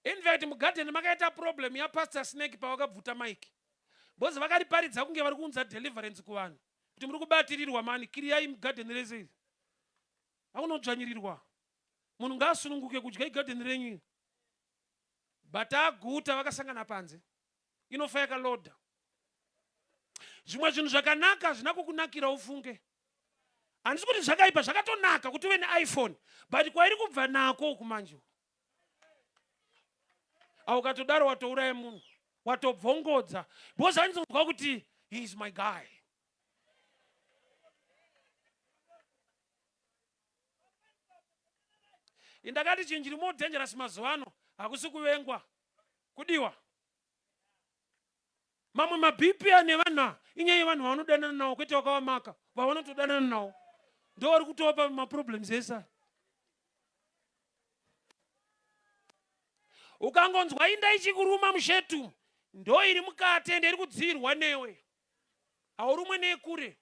In fact mugadheni makaita problem yapastor Snake pavakabvuta mike, because vakariparidza kunge vari kuunza deliverance kuvanhu kuti muri kubatirirwa mani, kiriyai mugadheni rese iri, vakunodzvanyirirwa, munhu ngaasununguke kudya igadheni renyu iri. But aguta vakasangana panze, inofa yakaloda. Zvimwe zvinhu zvakanaka hazvina kukunakira ufunge. Handisi kuti zvakaipa, zvakatonaka kuti uve neiPhone, but kwairi kubva nako uku manje, aukatodaro watouraya munhu, watobvongodza, because anizonzwa kuti he is my guy. Indakati chinhu chiri more dangerous mazuva ano hakusi kuvengwa, kudiwa. Mamwe maBP ane vanhu inyaya yevanhu vavanodanana nawo, kwete vakavamaka, vavanotodanana nawo ndo vari kutopa maproblems ese. Ukangonzwa inda ichikuruma mushetu, ndo iri mukati ende iri kudziirwa newe, haurumwe nekure.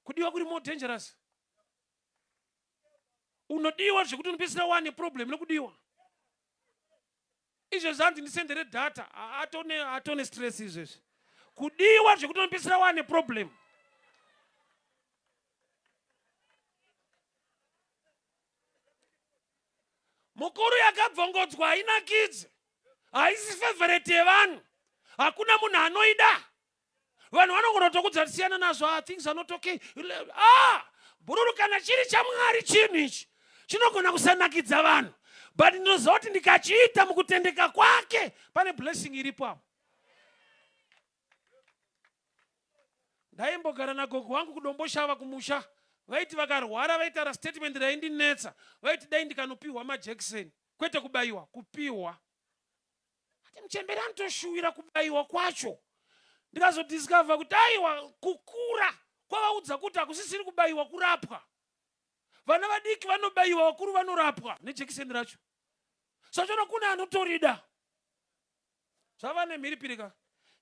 Kudiwa kuri more dangerous. Unodiwa zvekuti unopedzisira wane problem nekudiwa. Izvezvi hanzi ndisendere data, atone stress izvezvi. Kudiwa zvekuti unopedzisira wane problem. Mukuru yakabvongodzwa hainakidzi, haisi favorite yevanhu, hakuna munhu anoida. Vanhu vanogona kutokudza siyana nazvo. Ah, things are not okay. Ah, bhururu, kana chiri chaMwari chinhu ichi chinogona kusanakidza vanhu, But ndinoziva kuti ndikachiita mukutendeka kwake pane blessing iripo apo. Ndaimbogara nagogo wangu kuDomboshava kumusha. Vaiti vakarwara vaitaura statement raindinetsa. Vaiti dai ndikanopiwa majekiseni, kwete kubayiwa, kupiwa. Ati muchembere anotoshuwira kubayiwa kwacho. Ndikazodiscover kuti aiwa, kukura kwavaudza kuti hakusisiri kubayiwa, kurapwa. Vana vadiki vanobayiwa, vakuru vanorapwa nejekiseni racho. Sachona kune anotorida. Zvava nemhiripiri ka.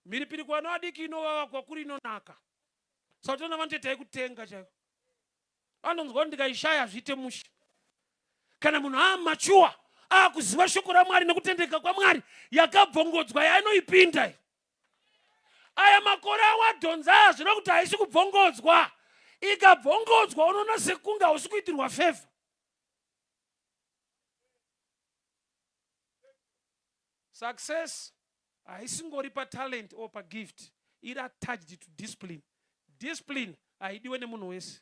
Mhiripiri kuvana vadiki inovava, kwakuri inonaka. Sachona vanotoita yekutenga chaiko. Vanonzwa kuti ndikaishaya zviite mushe. Kana munhu amachuwa akuziva shoko raMwari nekutendeka kwaMwari, yakabvongodzwa yaanoipinda. Aya makore awadhonza aya zvino kuti haisi kubvongodzwa. Ikabvongodzwa unoona sekunge hausi kuitirwa favor. Success haisingori patalent or pagift, iri attached to discipline. Discipline haidiwe nemunhu wese.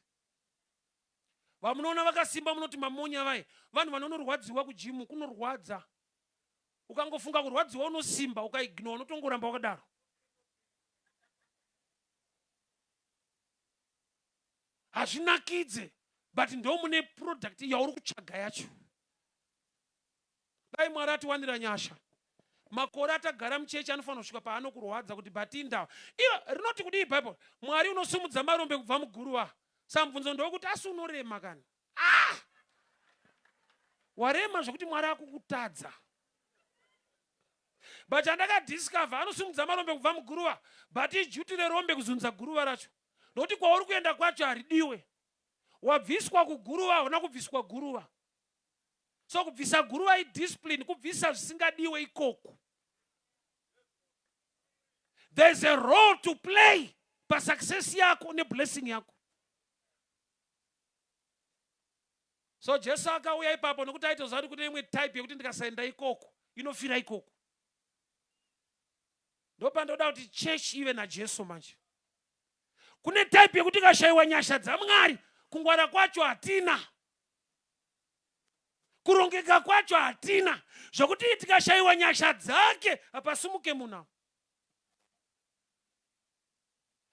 Vamunoona vakasimba munoti mamonya vai, vanhu vanonorwadziwa kujimu kunorwadza. Ukangofunga kurwadziwa unosimba, ukaignore unotongoramba wakadaro. Hazvinakidze, but ndo mune product yauri kutsvaga yacho. Dai Mwari atiwanira nyasha. Makore atagara muchechi anofanira kusvika paanokurwadza kuti batinda. Iyo rinoti kudii Bible? Mwari unosumudza marombe kubva muguruva. Samubvunzo ndokuti asi unorema kani? Ah! Warema zvekuti Mwari akukutadza. But chandakadiscover, anosumudza marombe kubva muguruva, but ijuti rerombe kuzunza guruva racho. Nokuti kwauri kuenda kwacho haridiwe. Wabviswa kuguruva, hauna kubviswa guruva. So kubvisa guruva idiscipline, kubvisa zvisingadiwe ikoko. There's a role to play pasuccess yako neblessing yako. So Jesu akauya ipapo nokuti aitoziva kuti kune imwe type yekuti ndikasaenda ikoko inofira ikoko. Ndopandoda kuti church ive naJesu manje. Kune type yekuti ikashayiwa nyasha dzaMwari, kungwara kwacho hatina, kurongeka kwacho hatina, zvokuti tikashayiwa nyasha dzake hapasimuke munhu.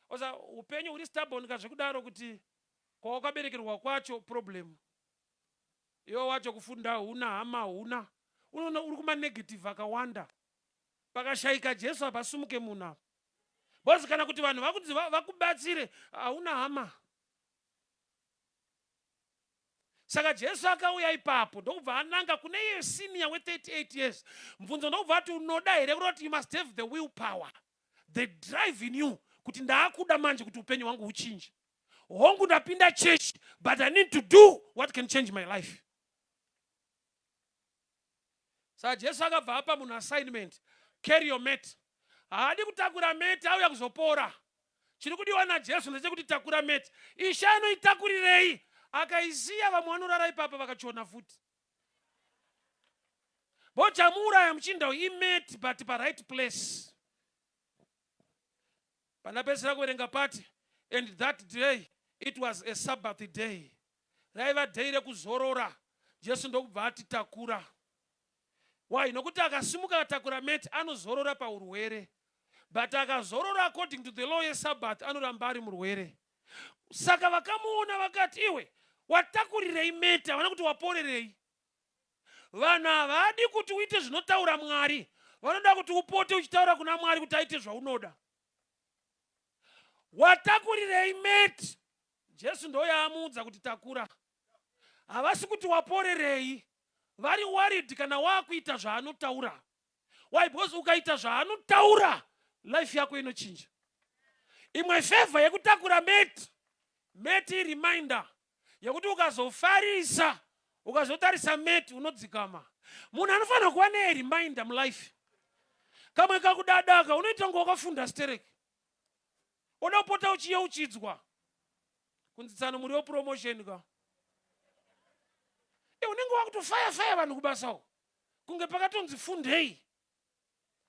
Oza upenyu huri stubborn kazvekudaro kuti kwawakaberekerwa kwacho problem. Iwe wacho kufunda huna, hama huna, unoona uri kumanegative akawanda. Pakashayika Jesu hapasimuke munhu apa. Because kana kuti vanhu vakunzi vakubatsire, hauna hama. Saka Jesu akauya ipapo ndokubva ananga kune iye senior we38 years. Mubvunzo ndokubva ati unoda here, kuroti you must have the will power, the drive in you kuti ndaakuda manje kuti upenyu hwangu huchinje. Hongu ndapinda church, but I need to do what can change my life. Saka Jesu akabva apa munhu assignment, carry your mat. Haadi kutakura mat, auya kuzopora. Chiri kudiwa naJesu ndechekuti takura mat. Ishe anoitakurirei? Akaisiya vamwe vanorara ipapa vakachiona futi. Bochamuuraya muchinda imat, but pa right place. Pandapedzisira kuverenga pati, and that day it was a Sabbath day. Raiva day rekuzorora. Jesu ndokubva ati takura. Why? Nokuti akasimuka akatakura mat anozorora paurwere. But akazorora according to the law yeSabbath anoramba ari murwere. Saka vakamuona vakati iwe watakurirei mat, havana kuti waporerei. Vanhu havadi kuti uite zvinotaura Mwari, vanoda kuti upote uchitaura kuna Mwari kuti aite zvaunoda. Watakurirei mat? Jesu ndoyaamuudza kuti takura. Havasi kuti waporerei, vari worried kana waakuita zvaanotaura. Why? Because ukaita zvaanotaura life yako inochinja. Imwe favor yekutakura mat, mat reminder yekuti ukazofarisa ukazotarisa mat unodzikama. Munhu anofanira kuva nereminder mulife. Kamwe kakudadaka unoita kunge wakafunda stereki, oda kupota uchiyeuchidzwa kunzi tsano muri wepromotion ka. Unenge wakutofaya faya vanhu kubasa uko kunge pakatonzi fundei,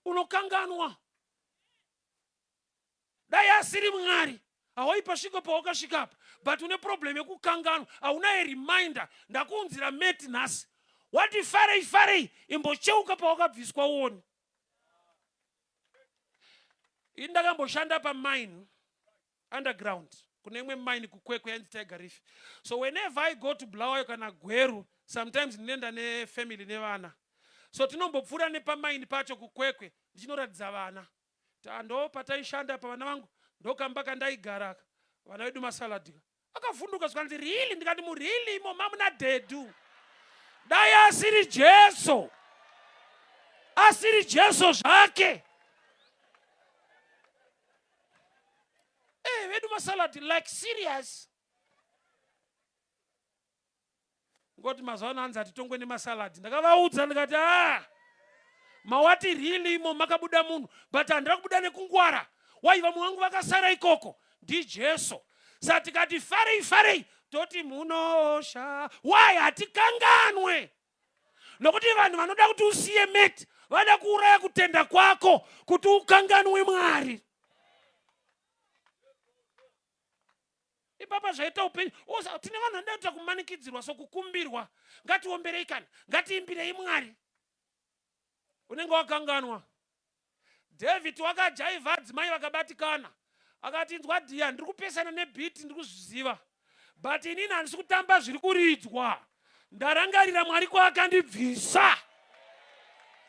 unokanganwa. Dai asiri Mwari hawaipasvika pawakasvika apa, but une problem yekukanganwa, hauna reminder. Ndakuunzira mat nhasi. Wati farei farei, imbocheuka pawakabviswa uone. Ini ndakamboshanda pamine underground kune imwe mine kuKwekwe yainzi Tiger Reef. So whenever I go to Bulawayo kana Gweru, sometimes ndinoenda nefamily nevana. So tinombopfuura nepamaini pacho kuKwekwe, ndichinoratidza vana. Ndo pataishanda pa vana vangu, ndokamba kandaigara vana vedu masaladhi. Akavhunduka zvikanzi really, ndikati mureally imo mamuna dhedu. Dai asiri Jesu, asiri Jesu zvake. Vedu masalad, like serious. Ngoti mazuva ano hanzi hatitongwe nemasalad. Ndakavaudza ndikati a mawati really imo makabuda munhu, but handira kubuda nekungwara. Wai vamwe vangu vakasara ikoko ndiJesu. Sa tikati farei farei, toti munosha. Wai hatikanganwe, nokuti vanhu vanoda kuti usiye mate, vada kuuraya kutenda kwako kuti ukanganwe Mwari. Ipapa zvaita upenyu. Tine vanhu vanoda kuita kumanikidzirwa, sokukumbirwa, ngatiomberei kana ngatiimbirei Mwari. Unenge wakanganwa. David wakajaivha adzimai vakabatikana, akati inzwa dhiya, ndiri kupesana nebeat, ndiri kuzviziva, but inini handisi kutamba zviri kuridzwa. Ndarangarira Mwari kwaakandibvisa,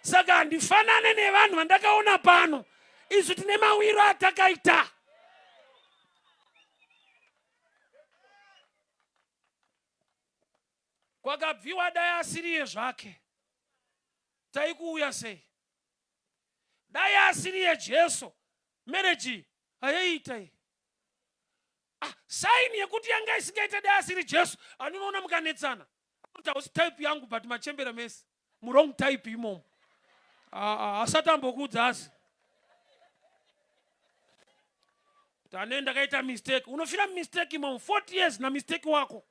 saka handifanane nevanhu vandakaona pano. Isu tine mawiro atakaita. Kwakabviwa dai asiriye zvake, taikuuya sei? Dai asiriye Jesu, marriage hayaiita iyi. Ah, sign yekuti yanga isingaite dai asiri Jesu, anonoona mukanetsana kuti hausi type yangu, but machembera mese muwrong type imomo. Asati ambokuudza asi tane ndakaita mistake, unofira mistake imomo 40 years namistake wako.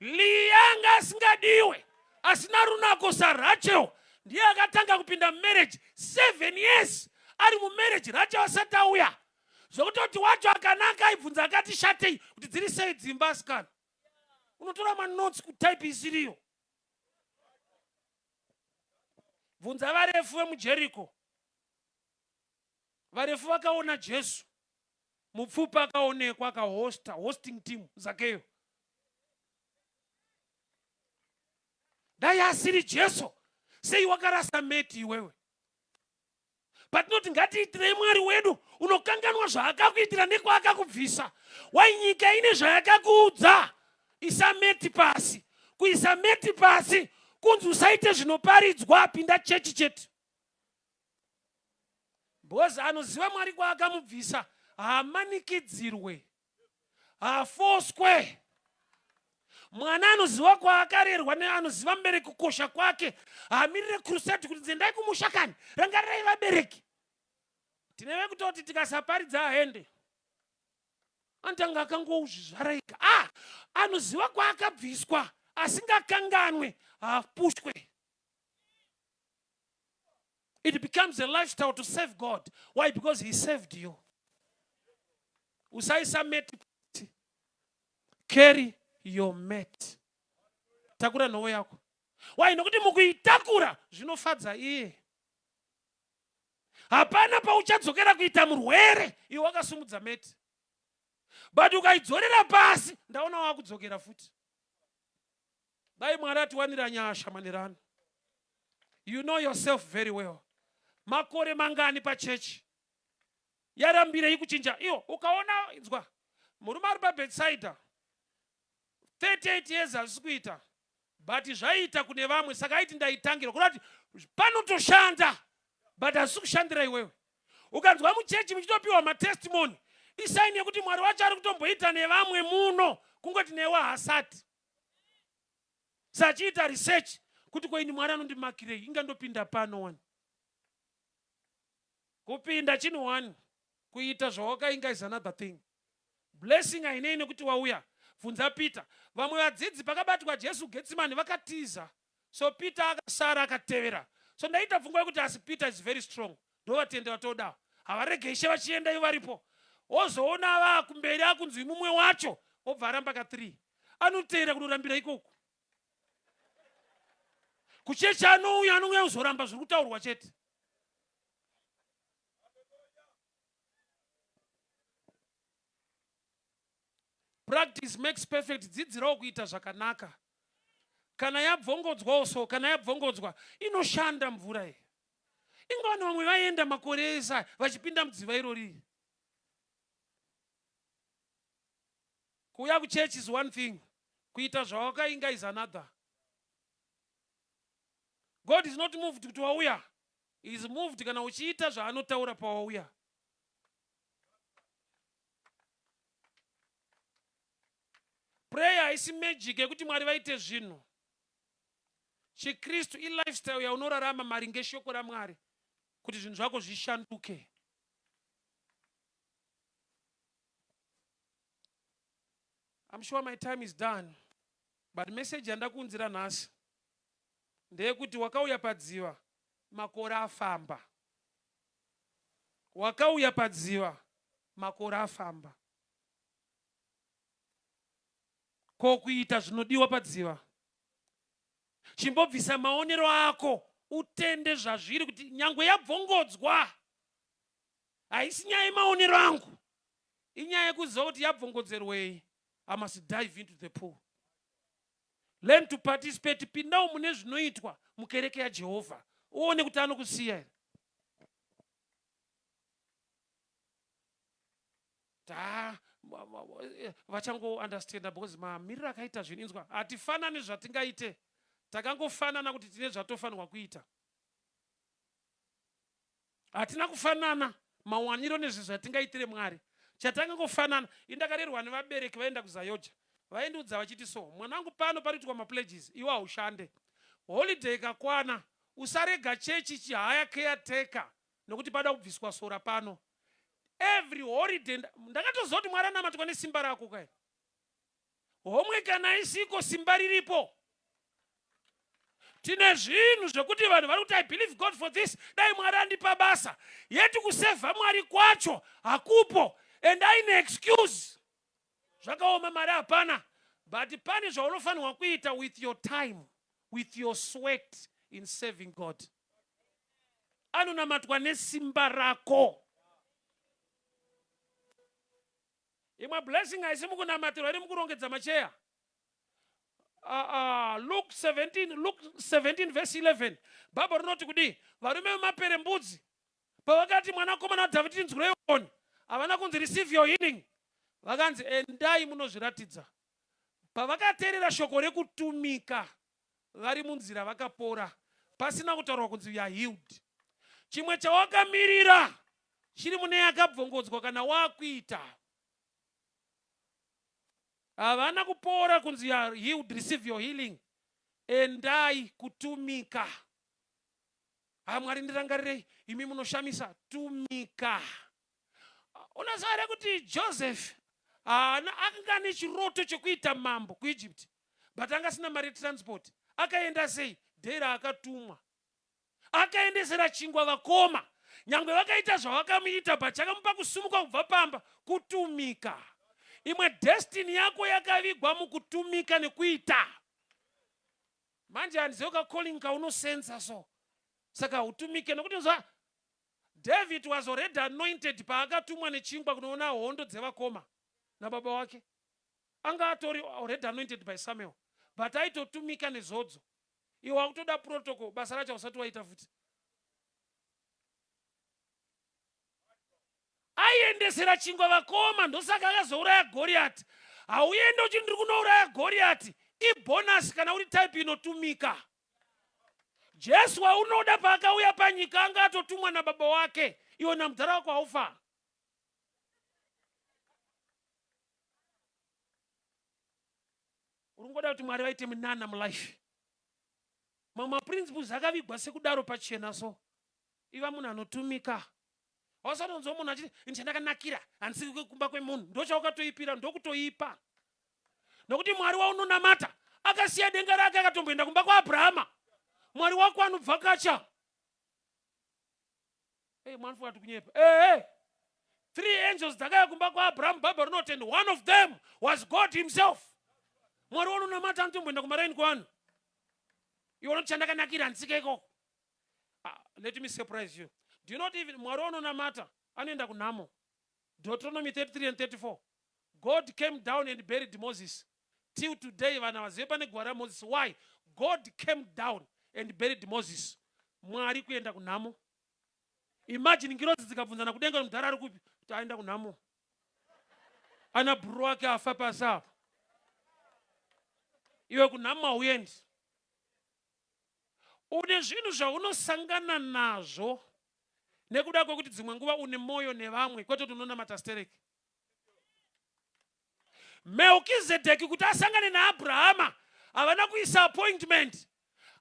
Leah anga asingadiwe, asina runako saRachel, ndiye akatanga kupinda mumarriage 7 years ari mumarriage Rachel asati auya, zvokutoti wacho akanaka aibvunza akati shatei kuti dziri sei dzimba asikana. Unotora manotes kutype isiriyo. Bvunza varefu vemuJeriko. Varefu vakaona Jesu, mupfupi akaonekwa akahosta hosting team Zakeyo. Dai asiri Jesu, sei wakarasa mate iwewe? Patinoti ngatiitirei Mwari wedu, unokanganwa zvaakakuitira nekwaakakubvisa. Wai nyika ine zvayakakuudza. Isa mate pasi. Kuisa mate pasi kunzi usaite zvinoparidzwa, pinda chechi chete, because anoziva Mwari kwaakamubvisa haamanikidzirwe, haafoswe. Mwana anoziva kwaakarerwa neanoziva mubereki kukosha kwake haamirire crusade kuti nzendai kumusha kani, rangarirai vabereki. Tineve kutoti tikasaparidza aende anotanga akangouzvizvara ega. Ah, anoziva kwaakabviswa asingakanganwe haapushwe. It becomes a lifestyle to serve God. Why? Because he saved you. Usaisa mate, carry your mat. Takura nhovo yako. Why? Nokuti mukuitakura zvinofadza iye. Hapana pauchadzokera kuita murwere iwe wakasumudza mate, but ukaidzorera pasi, ndaona wakudzokera futi. Dai Mwari atiwanira nyasha manerano. You know yourself very well. Makore mangani pachechi yarambirei kuchinja iyo? Ukaona, inzwa, murume ari paBetsaida 38 years hazvisi kuita, but zvaiita kune vamwe, saka aiti ndaitangira kuda kuti panotoshanda, but hazvisi kushandira iwewe. Ukanzwa muchechi muchitopiwa matestimony, isign yekuti Mwari wacho ari kutomboita nevamwe muno, kungoti newe haasati. Sachiita research kuti koini Mwari anondimakirei, ingandopinda pano wani. Kupinda chinhu one, kuita zvawakainga is another thing. Blessing hainei nekuti wauya. Bvunza Peter. Vamwe vadzidzi pakabatwa Jesu Getsimani vakatiza, so Peter akasara akatevera. So ndaita pfungwa yekuti asi Peter is very strong, ndovatende vatoda, havarege Ishe vachienda ivo varipo. Wozoona vaakumberi akunzwi mumwe wacho obva aramba ka3, anoteera kunorambira ikoko. Kuchechi anouya anouya kuzoramba zviri kutaurwa chete. Practice makes perfect. Dzidzirawo kuita zvakanaka. Kana yabvongodzwawo so, kana yabvongodzwa inoshanda mvura iyi. Inga vanhu vamwe vaienda makore ese aya vachipinda mudziva irori. Kuuya kuchurch is one thing, kuita zvawakainga is another. God is not moved kuti wauya, he is moved kana uchiita zvaanotaura pawauya. Prayer haisi magic yekuti Mwari vaite zvinhu. ChiKristu ilifestyle yaunorarama maringe shoko raMwari kuti zvinhu zvako zvishanduke. I'm sure my time is done, but message yandakuunzira nhasi ndeyekuti wakauya padziva makore afamba. Wakauya padziva makore afamba. Ko kuita zvinodiwa padziva? Chimbobvisa maonero ako utende zvazviri kuti nyangwe yabvongodzwa haisi nyaya yemaonero angu, inyaya yekuziva kuti yabvongodzerwei. I must dive into the pool. Learn to participate. Pindawo mune zvinoitwa mukereke yaJehovha uone kuti anokusiya here. Ta vachango understanda because mamiriro akaita zvinhu inzwa hatifanani zvatingaite, takangofanana kuti tine zvatofanirwa kuita. Hatina kufanana mawaniro nezvinhu zvatingaitire Mwari. Chatangangofanana, indakarerwa nevabereki vaenda kuZayoja, vaindiudza vachiti so mwanangu, pano parikuitwa mapledges, iwe haushande, holiday ikakwana usarega chechi chihaya caretaker nokuti pada kubviswa sora pano every holiday. Ndakatoziva kuti Mwari anamatwa nesimba rako kai homwe kana isiko simba riripo. Tine zvinhu zvekuti vanhu vari kuti I believe God for this, dai Mwari andipa basa, yeti kusevha Mwari kwacho hakupo and aine excuse, zvakaoma, mari hapana. But pane zvaunofanirwa kuita with your time, with your sweat in serving God. Anonamatwa nesimba rako. Imwe blessing haisi mukunamatirwa, iri mukurongedza macheya. Luke 17, Luke 17 verse 11, Bhaibheri rinoti kudii? Varume vemaperembudzi pavakati, mwanakomana waDhavhidi, tinzwirei ngoni, havana kunzi receive your healing, vakanzi endai munozviratidza. Pavakateerera shoko rekutumika, vari munzira vakapora pasina kutaurwa kunzi you are healed. Chimwe chawakamirira chiri mune yakabvongodzwa kana wakuita. Havana kupora kunzi you are healed, receive your healing. Endai kutumika. Ha, Mwari ndirangarirei, imi munoshamisa. Tumika. Unoziva here kuti Joseph haana akanga ane chiroto chekuita mambo kuEgypt, but anga asina mari yetransport. Akaenda sei? Dhera akatumwa, akaendesera chingwa vakoma, nyangwe vakaita zvavakamuita, but chakamupa kusumuka kubva pamba kutumika. Imwe destiny yako yakavigwa mukutumika nekuita. Manje handizive kacalling kaunosensa so, saka hautumike nokuti zva David was already anointed paakatumwa nechingwa kunoona hondo dzevakoma nababa wake. Anga atori already anointed by Samuel, but aitotumika nezodzo. Iwe wakutoda protocol, basa racho hausati waita futi. Aiendesera chingwa vakoma, ndosaka akazouraya Goriati. Hauende uchiti ndiri kunouraya Goriati, ibonus kana uri type inotumika. Jesu waunoda paakauya panyika anga atotumwa nababa wake, iwe namudhara wako haufa. Uri kungoda kuti Mwari vaite minana mulife. Mamwe maprinciples akavigwa sekudaro pachena so. Iva munhu anotumika. Hausatonzwa munhu achiti ini chandakanakira handisi kumba kwemunhu, ndochawakatoipira, ndokutoipa. Nokuti Mwari waunonamata akasiya denga rake akatomboenda kumba kwaAbrahama. Mwari wako anobvakacha. Hey, mwani fuati kunyepa. Hey, hey. 3 angels dzakauya kumba kwaAbraham, Bible rinoti, and one of them was God himself. Mwari waunonamata anotomboenda kumaraini kwanhu. Iwe unoti chandakanakira handisike ikoko. Ah, let me surprise you. Do you not even Mwari unonamata anoenda kunhamo. Deuteronomy 33 and 34. God came down and buried Moses. Till today vanhu havazive pane guva raMoses. Why? God came down and buried Moses. Mwari kuenda kunhamo. Imagine ngirozi dzikabvunzana kudenga mudhara ari kupi? Kuti aenda kunhamo. Ana bhuru wake afa pasi apa. Iwe kunhamo hauendi. Une zvinhu zvaunosangana nazvo nekuda kwekuti dzimwe nguva une mwoyo nevamwe kwete kuti unonamata stereki. Melkizedeki kuti asangane naAbrahama havana kuisa appointment.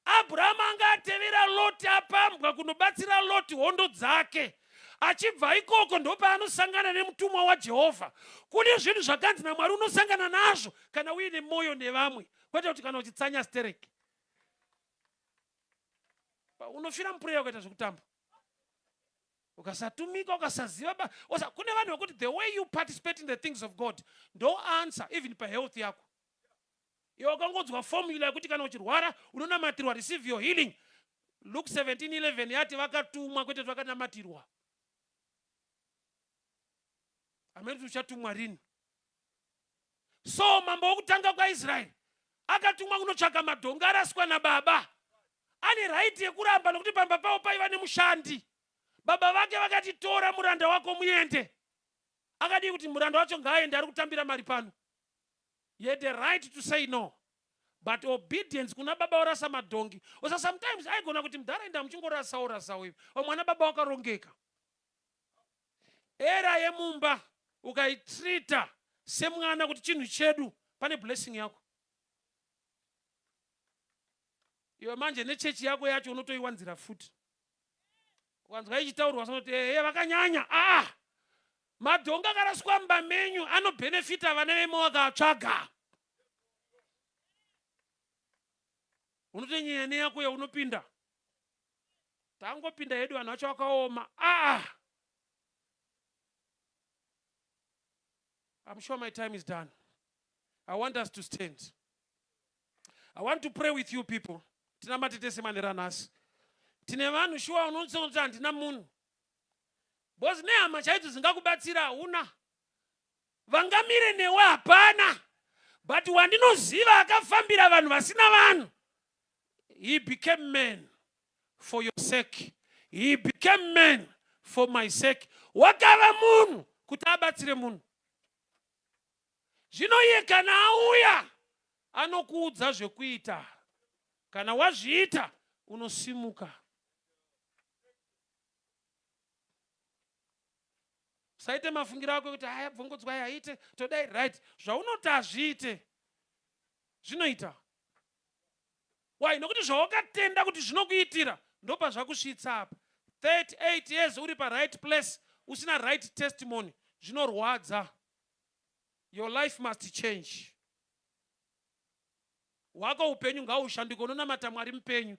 Abrahama anga atevera Loti apambwa kunobatsira Loti hondo dzake. Achibva ikoko ndopaanosangana nemutumwa waJehovha. Kune zvinhu zvakanzi naMwari unosangana nazvo kana uine mwoyo nevamwe, kwete kuti kana uchitsanya stereki. Unofira mupureya ukaita zvekutamba. Ukasatumika, ukasaziva ba, osa, kune vanhu vekuti the way you participate in the things of God ndo answer even pahealth yako. Iwe wakangonzwa formula yekuti kana uchirwara unonamatirwa, receive your healing. Luke 17:11 yati vakatumwa kwete kuti vakanamatirwa. Amene kuti uchatumwa rini. So mambo wokutanga kwaIsraeri akatumwa kunotsvaka madhongi araswa nababa. Ane right yekuramba nokuti pamba pavo paiva nemushandi. Baba vake vakati tora muranda wako muende. Akadii kuti muranda wacho ngaaende ari kutambira mari pano. He had the right to say no. But obedience kuna baba orasa madhongi. Osa sometimes aigona kuti mudhara enda muchingorasawo rasawo ivi. Mwana baba wakarongeka. Era yemumba ukaitrita semwana kuti chinhu chedu, pane blessing yako. Iwe manje nechechi yako yacho unotoiwanzira futi. Ukanzwa ichitaurwa sonoti ehe vakanyanya. Ah! Madhongi akaraswa mumba menyu anobhenefita vana vemo vakatsvaga. Unotonyanya neyako yaunopinda. Tangopinda hedu vanhu vacho vakaoma. Ah! I'm sure my time is done. I want us to stand. I want to pray with you people. Tinamate tese manera nhasi. Tine vanhu shuwa unonzwa kuti handina munhu. Because nehama chaidzo dzingakubatsira hauna. Vangamire newe hapana. But wandinoziva akafambira vanhu vasina vanhu. He became man for your sake. He became man for my sake. Wakava munhu kuti abatsire munhu. Zvino iye kana auya anokuudza zvekuita. Kana wazviita unosimuka. Usaite mafungiro ako ekuti haya bvongodzwa haite todai right. Zvaunoti hazviite zvinoita. Why? Nokuti zvawakatenda kuti zvinokuitira ndopazvakusvitsa apa. 38 years uri pa right place usina right testimony zvinorwadza. Your life must change. Wako upenyu ngaushanduke, unonamata Mwari mupenyu.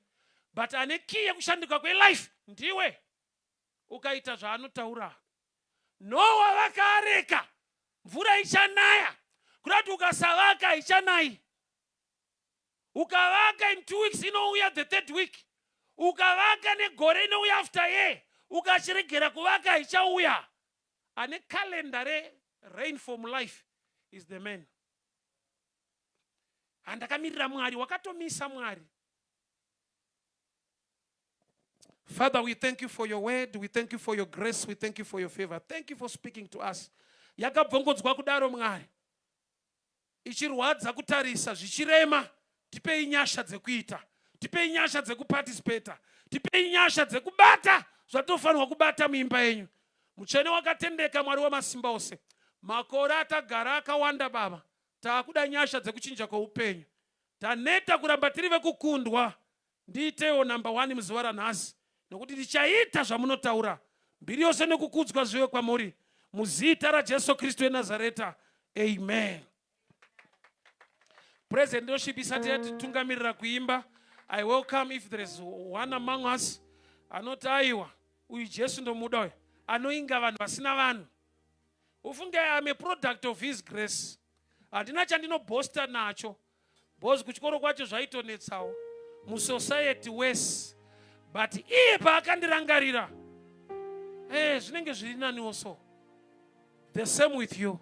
But ane key yekushanduka kwelife ndiwe. Ukaita zvaanotaura. Noa vakareka mvura ichanaya. Kuda kuti ukasavaka ichanai. Ukavaka in 2 weeks inouya the third week. Ukavaka negore inouya after year. Ukachiregera kuvaka ichauya. Ane calendar re rain from life is the man. Handakamirira Mwari, wakatomisa Mwari. Father, we thank you for your word. We thank you for your grace. We thank you for your favor. Thank you for speaking to us. Yakabvongodzwa kudaro Mwari. Ichirwadza kutarisa, zvichirema. Tipei nyasha dzekuita. Tipei nyasha dzekuparticipata. Tipei nyasha dzekubata zvatinofanirwa kubata muimba yenyu. Mutsvene wakatendeka Mwari wamasimba ose. Makore atagara akawanda Baba. Taakuda nyasha dzekuchinja kweupenyu. Taneta kuramba tiri vekukundwa. Ndiitewo number 1 muzuva ranhasi, nokuti ndichaita zvamunotaura. Mbiri yose nekukudzwa zvive kwamuri muzita raJesu Kristu weNazareta. Amen. President worship isati yatitungamirira kuimba, I welcome if there is one among us anoti aiwa uyu Jesu ndomuda uyu, anoinga vanhu vasina vanhu. Ufunge I am a product of his grace. Handina chandinobosta nacho. Because kuchikoro kwacho zvaitonetsawo. Musociety wese, but iye paakandirangarira, zvinenge zviri naniwo. So the same with you.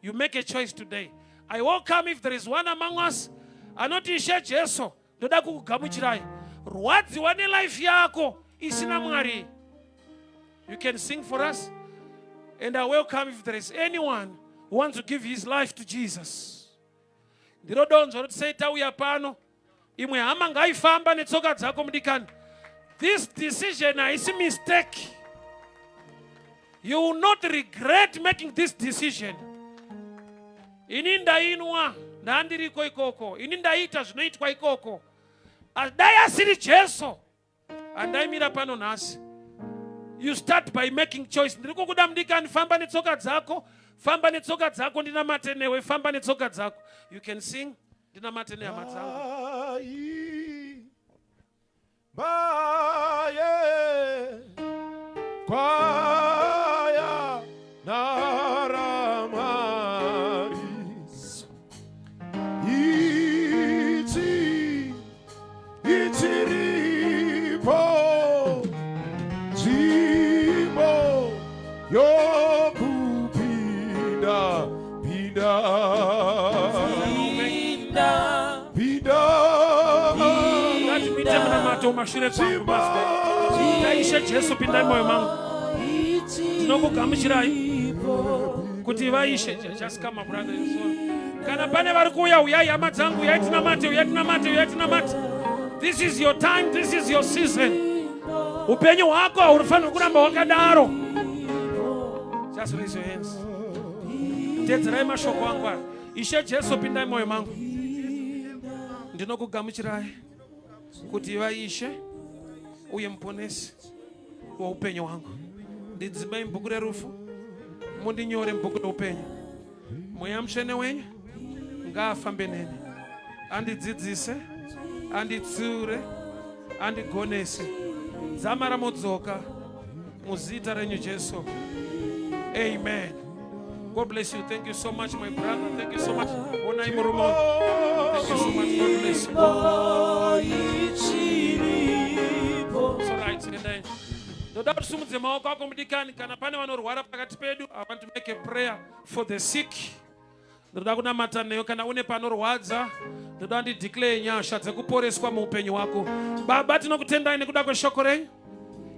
You make a choice today. I welcome if there is one among us anoti, "Ishe Jesu, ndoda kukugamuchirai. Rwadziwa nelife yako isina Mwari." You can sing for us. And I welcome if there is anyone who wants to give his life to Jesus. Ndiro donzvo roti sei tauya pano. Imwe hama ngaifamba netsoka dzako. Mudikani, this decision haisi mistake. You will not regret making this decision. Ini ndainwa, ndandiriko ikoko. Ini ndaita zvinoitwa ikoko. Dai asiri Jesu, handaimira pano nhasi. You start by making choice. Ndiri kukuda, mudikani. Famba netsoka dzako, famba netsoka dzako, ndinamate newe. Famba netsoka dzako. You can sing, ndinamate nehama dzangu. Ai, baye, kwaya naramwari ichi ichiripo nzvimbo yokupinda pinda pinda. Ngatimuite munamato mumashure kwangu. Mazita, Ishe Jesu, pindai mwoyo mangu. Ndinokugamuchirai kuti vaishe. Just come, my brother. Sorry. Kana pane vari kuuya, uyai, hama dzangu. Uyai tinamate, uyai tinamate, uyai tinamate. This is your time, this is your season. Upenyu hwako haufaniri kuramba hwakadaro. Just raise your hands. Teedzerai mashoko angu aya. Ishe Jesu, pindai mwoyo mangu. Ndinokugamuchirai kuti vaishe uye muponesi weupenyu hwangu. Ndidzimei mubhuku rerufu, mundinyore mubhuku reupenyu. Mweya Mutsvene wenyu ngaafambe neni, andidzidzise, anditsiure, andigonese dzamara modzoka. Muzita renyu Jesu, amen. God bless you. Thank you so much, my brother. Thank you so much. Onai murume uyu. Thank you so much. God bless you. It's all right. Endai. Ndoda kuti simudze maoko ako, mudikani. Kana pane vanorwara pakati pedu, I want to make a prayer for the sick. Ndoda kunamata neyo. Kana une panorwadza, ndoda ndideclare nyasha dzekuporeswa muupenyu hwako. Baba, tinokutendai nekuda kweshoko renyu.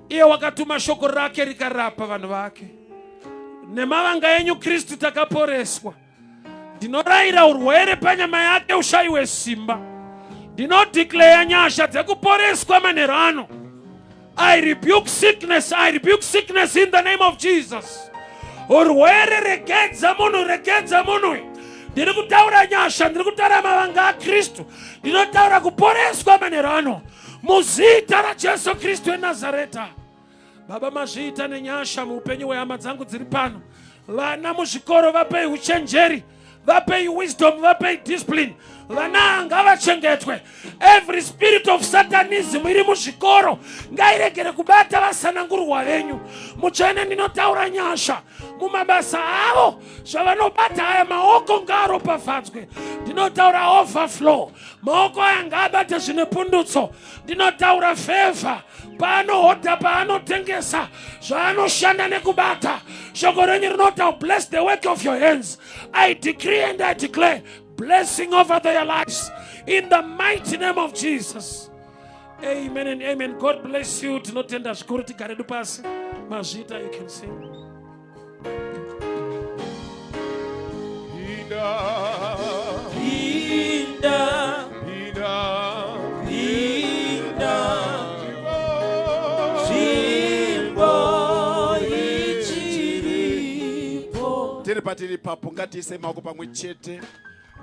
Iye wakatuma shoko rake rikarapa vanhu vake. Nemavanga enyu, Kristu, takaporeswa. Ndinorayira urwere panyama yake ushayiwe simba. Ndinodeclare nyasha dzekuporeswa manheru ano. I rebuke sickness, I rebuke sickness in the name of Jesus. Urwere, regedza munhu, regedza munhu. Ndiri kutaura nyasha, ndiri kutaura mavanga aKristu. Ndinotaura kuporeswa manheru ano muzita raJesu Kristu weNazareta. Baba, mazviita nenyasha muupenyu hwehama dzangu dziri pano. Vana muzvikoro, vapei uchenjeri, vapei wisdom, vapei discipline. Vana ngavachengetwe. Every spirit of satanism iri muzvikoro ngairegere kubata vasanangurwa venyu. Mutsvene, ndinotaura nyasha mumabasa avo. Zvavanobata aya maoko ngaaropafadzwe. Ndinotaura overflow. Maoko aya ngaabate zvine pundutso. Ndinotaura favor paanohodha, paanotengesa, zvaanoshanda nekubata. Shoko renyu rinota, "Bless the work of your hands." I decree and I declare blessing over their lives in the mighty name of Jesus. Amen and amen. God bless you. Tinotenda zvikuru. Tigaredu pasi. Mazvita. You can sing. Pinda, Pinda, pinda, pinda, nzvimbo ichiripo. Tiri patiri papo, ngatiise maoko pamwe chete.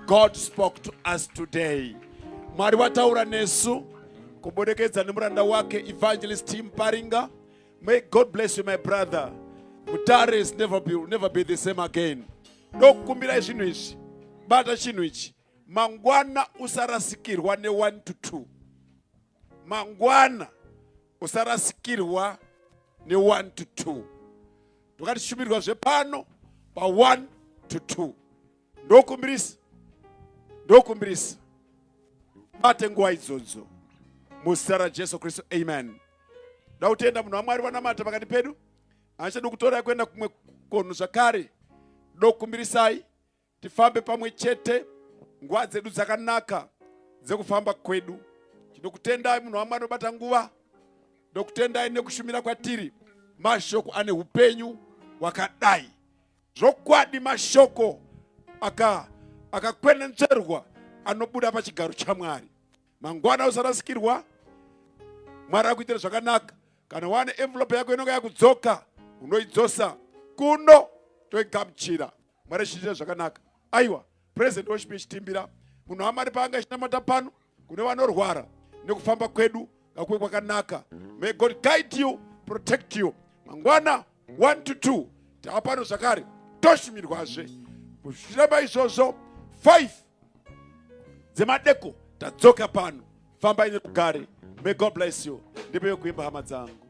God spoke to us today. Mwari wataura nesu kubudikidzwa nemuranda wake, Evangelist Tim Paringa. May God bless you, my brother. Mutare is never be, will never be the same again. Ndokukumbirai zvinhu izvi. Bata chinhu ichi. Mangwana usarasikirwa ne1 to 2. Mangwana usarasikirwa ne1 to 2. Tokatishumirwa zvepano pa1 to 2. Ndokumbirisa, ndokumbirisa, bate nguva idzodzo. Muzita raJesu Kristu, amen. Da kutenda munhu waMwari vanamata pakati pedu. Handichadi kutorai kuenda kumwe konhu zvakare. Dokukumbirisai tifambe pamwe chete nguva dzedu dzakanaka dzekufamba kwedu. Tinokutendai munhu waMwari unobata nguva. Ndokutendai nekushumira kwatiri mashoko ane upenyu hwakadai. Zvokwadi mashoko akakwenenzverwa aka anobuda pachigaro chaMwari. Mangwana usarasikirwa. Mwari akuitire zvakanaka. Kana wane envelope yako inonga yakudzoka, unoidzosa kuno toigamuchira. Mwari achiitira zvakanaka. Aiwa, President worship ichitimbira munhu waMwari paanga achinamata pano kune vanorwara nekufamba kwedu ngakuve kwakanaka. May God guide you, protect you. Mangwana 1 to 2 tava pano zvakare toshumirwazve. Zviramba izvozvo 5 dzemadeko tadzoka pano. Fambai nerugare. May God bless you. Ndipo yokuimba hama dzangu.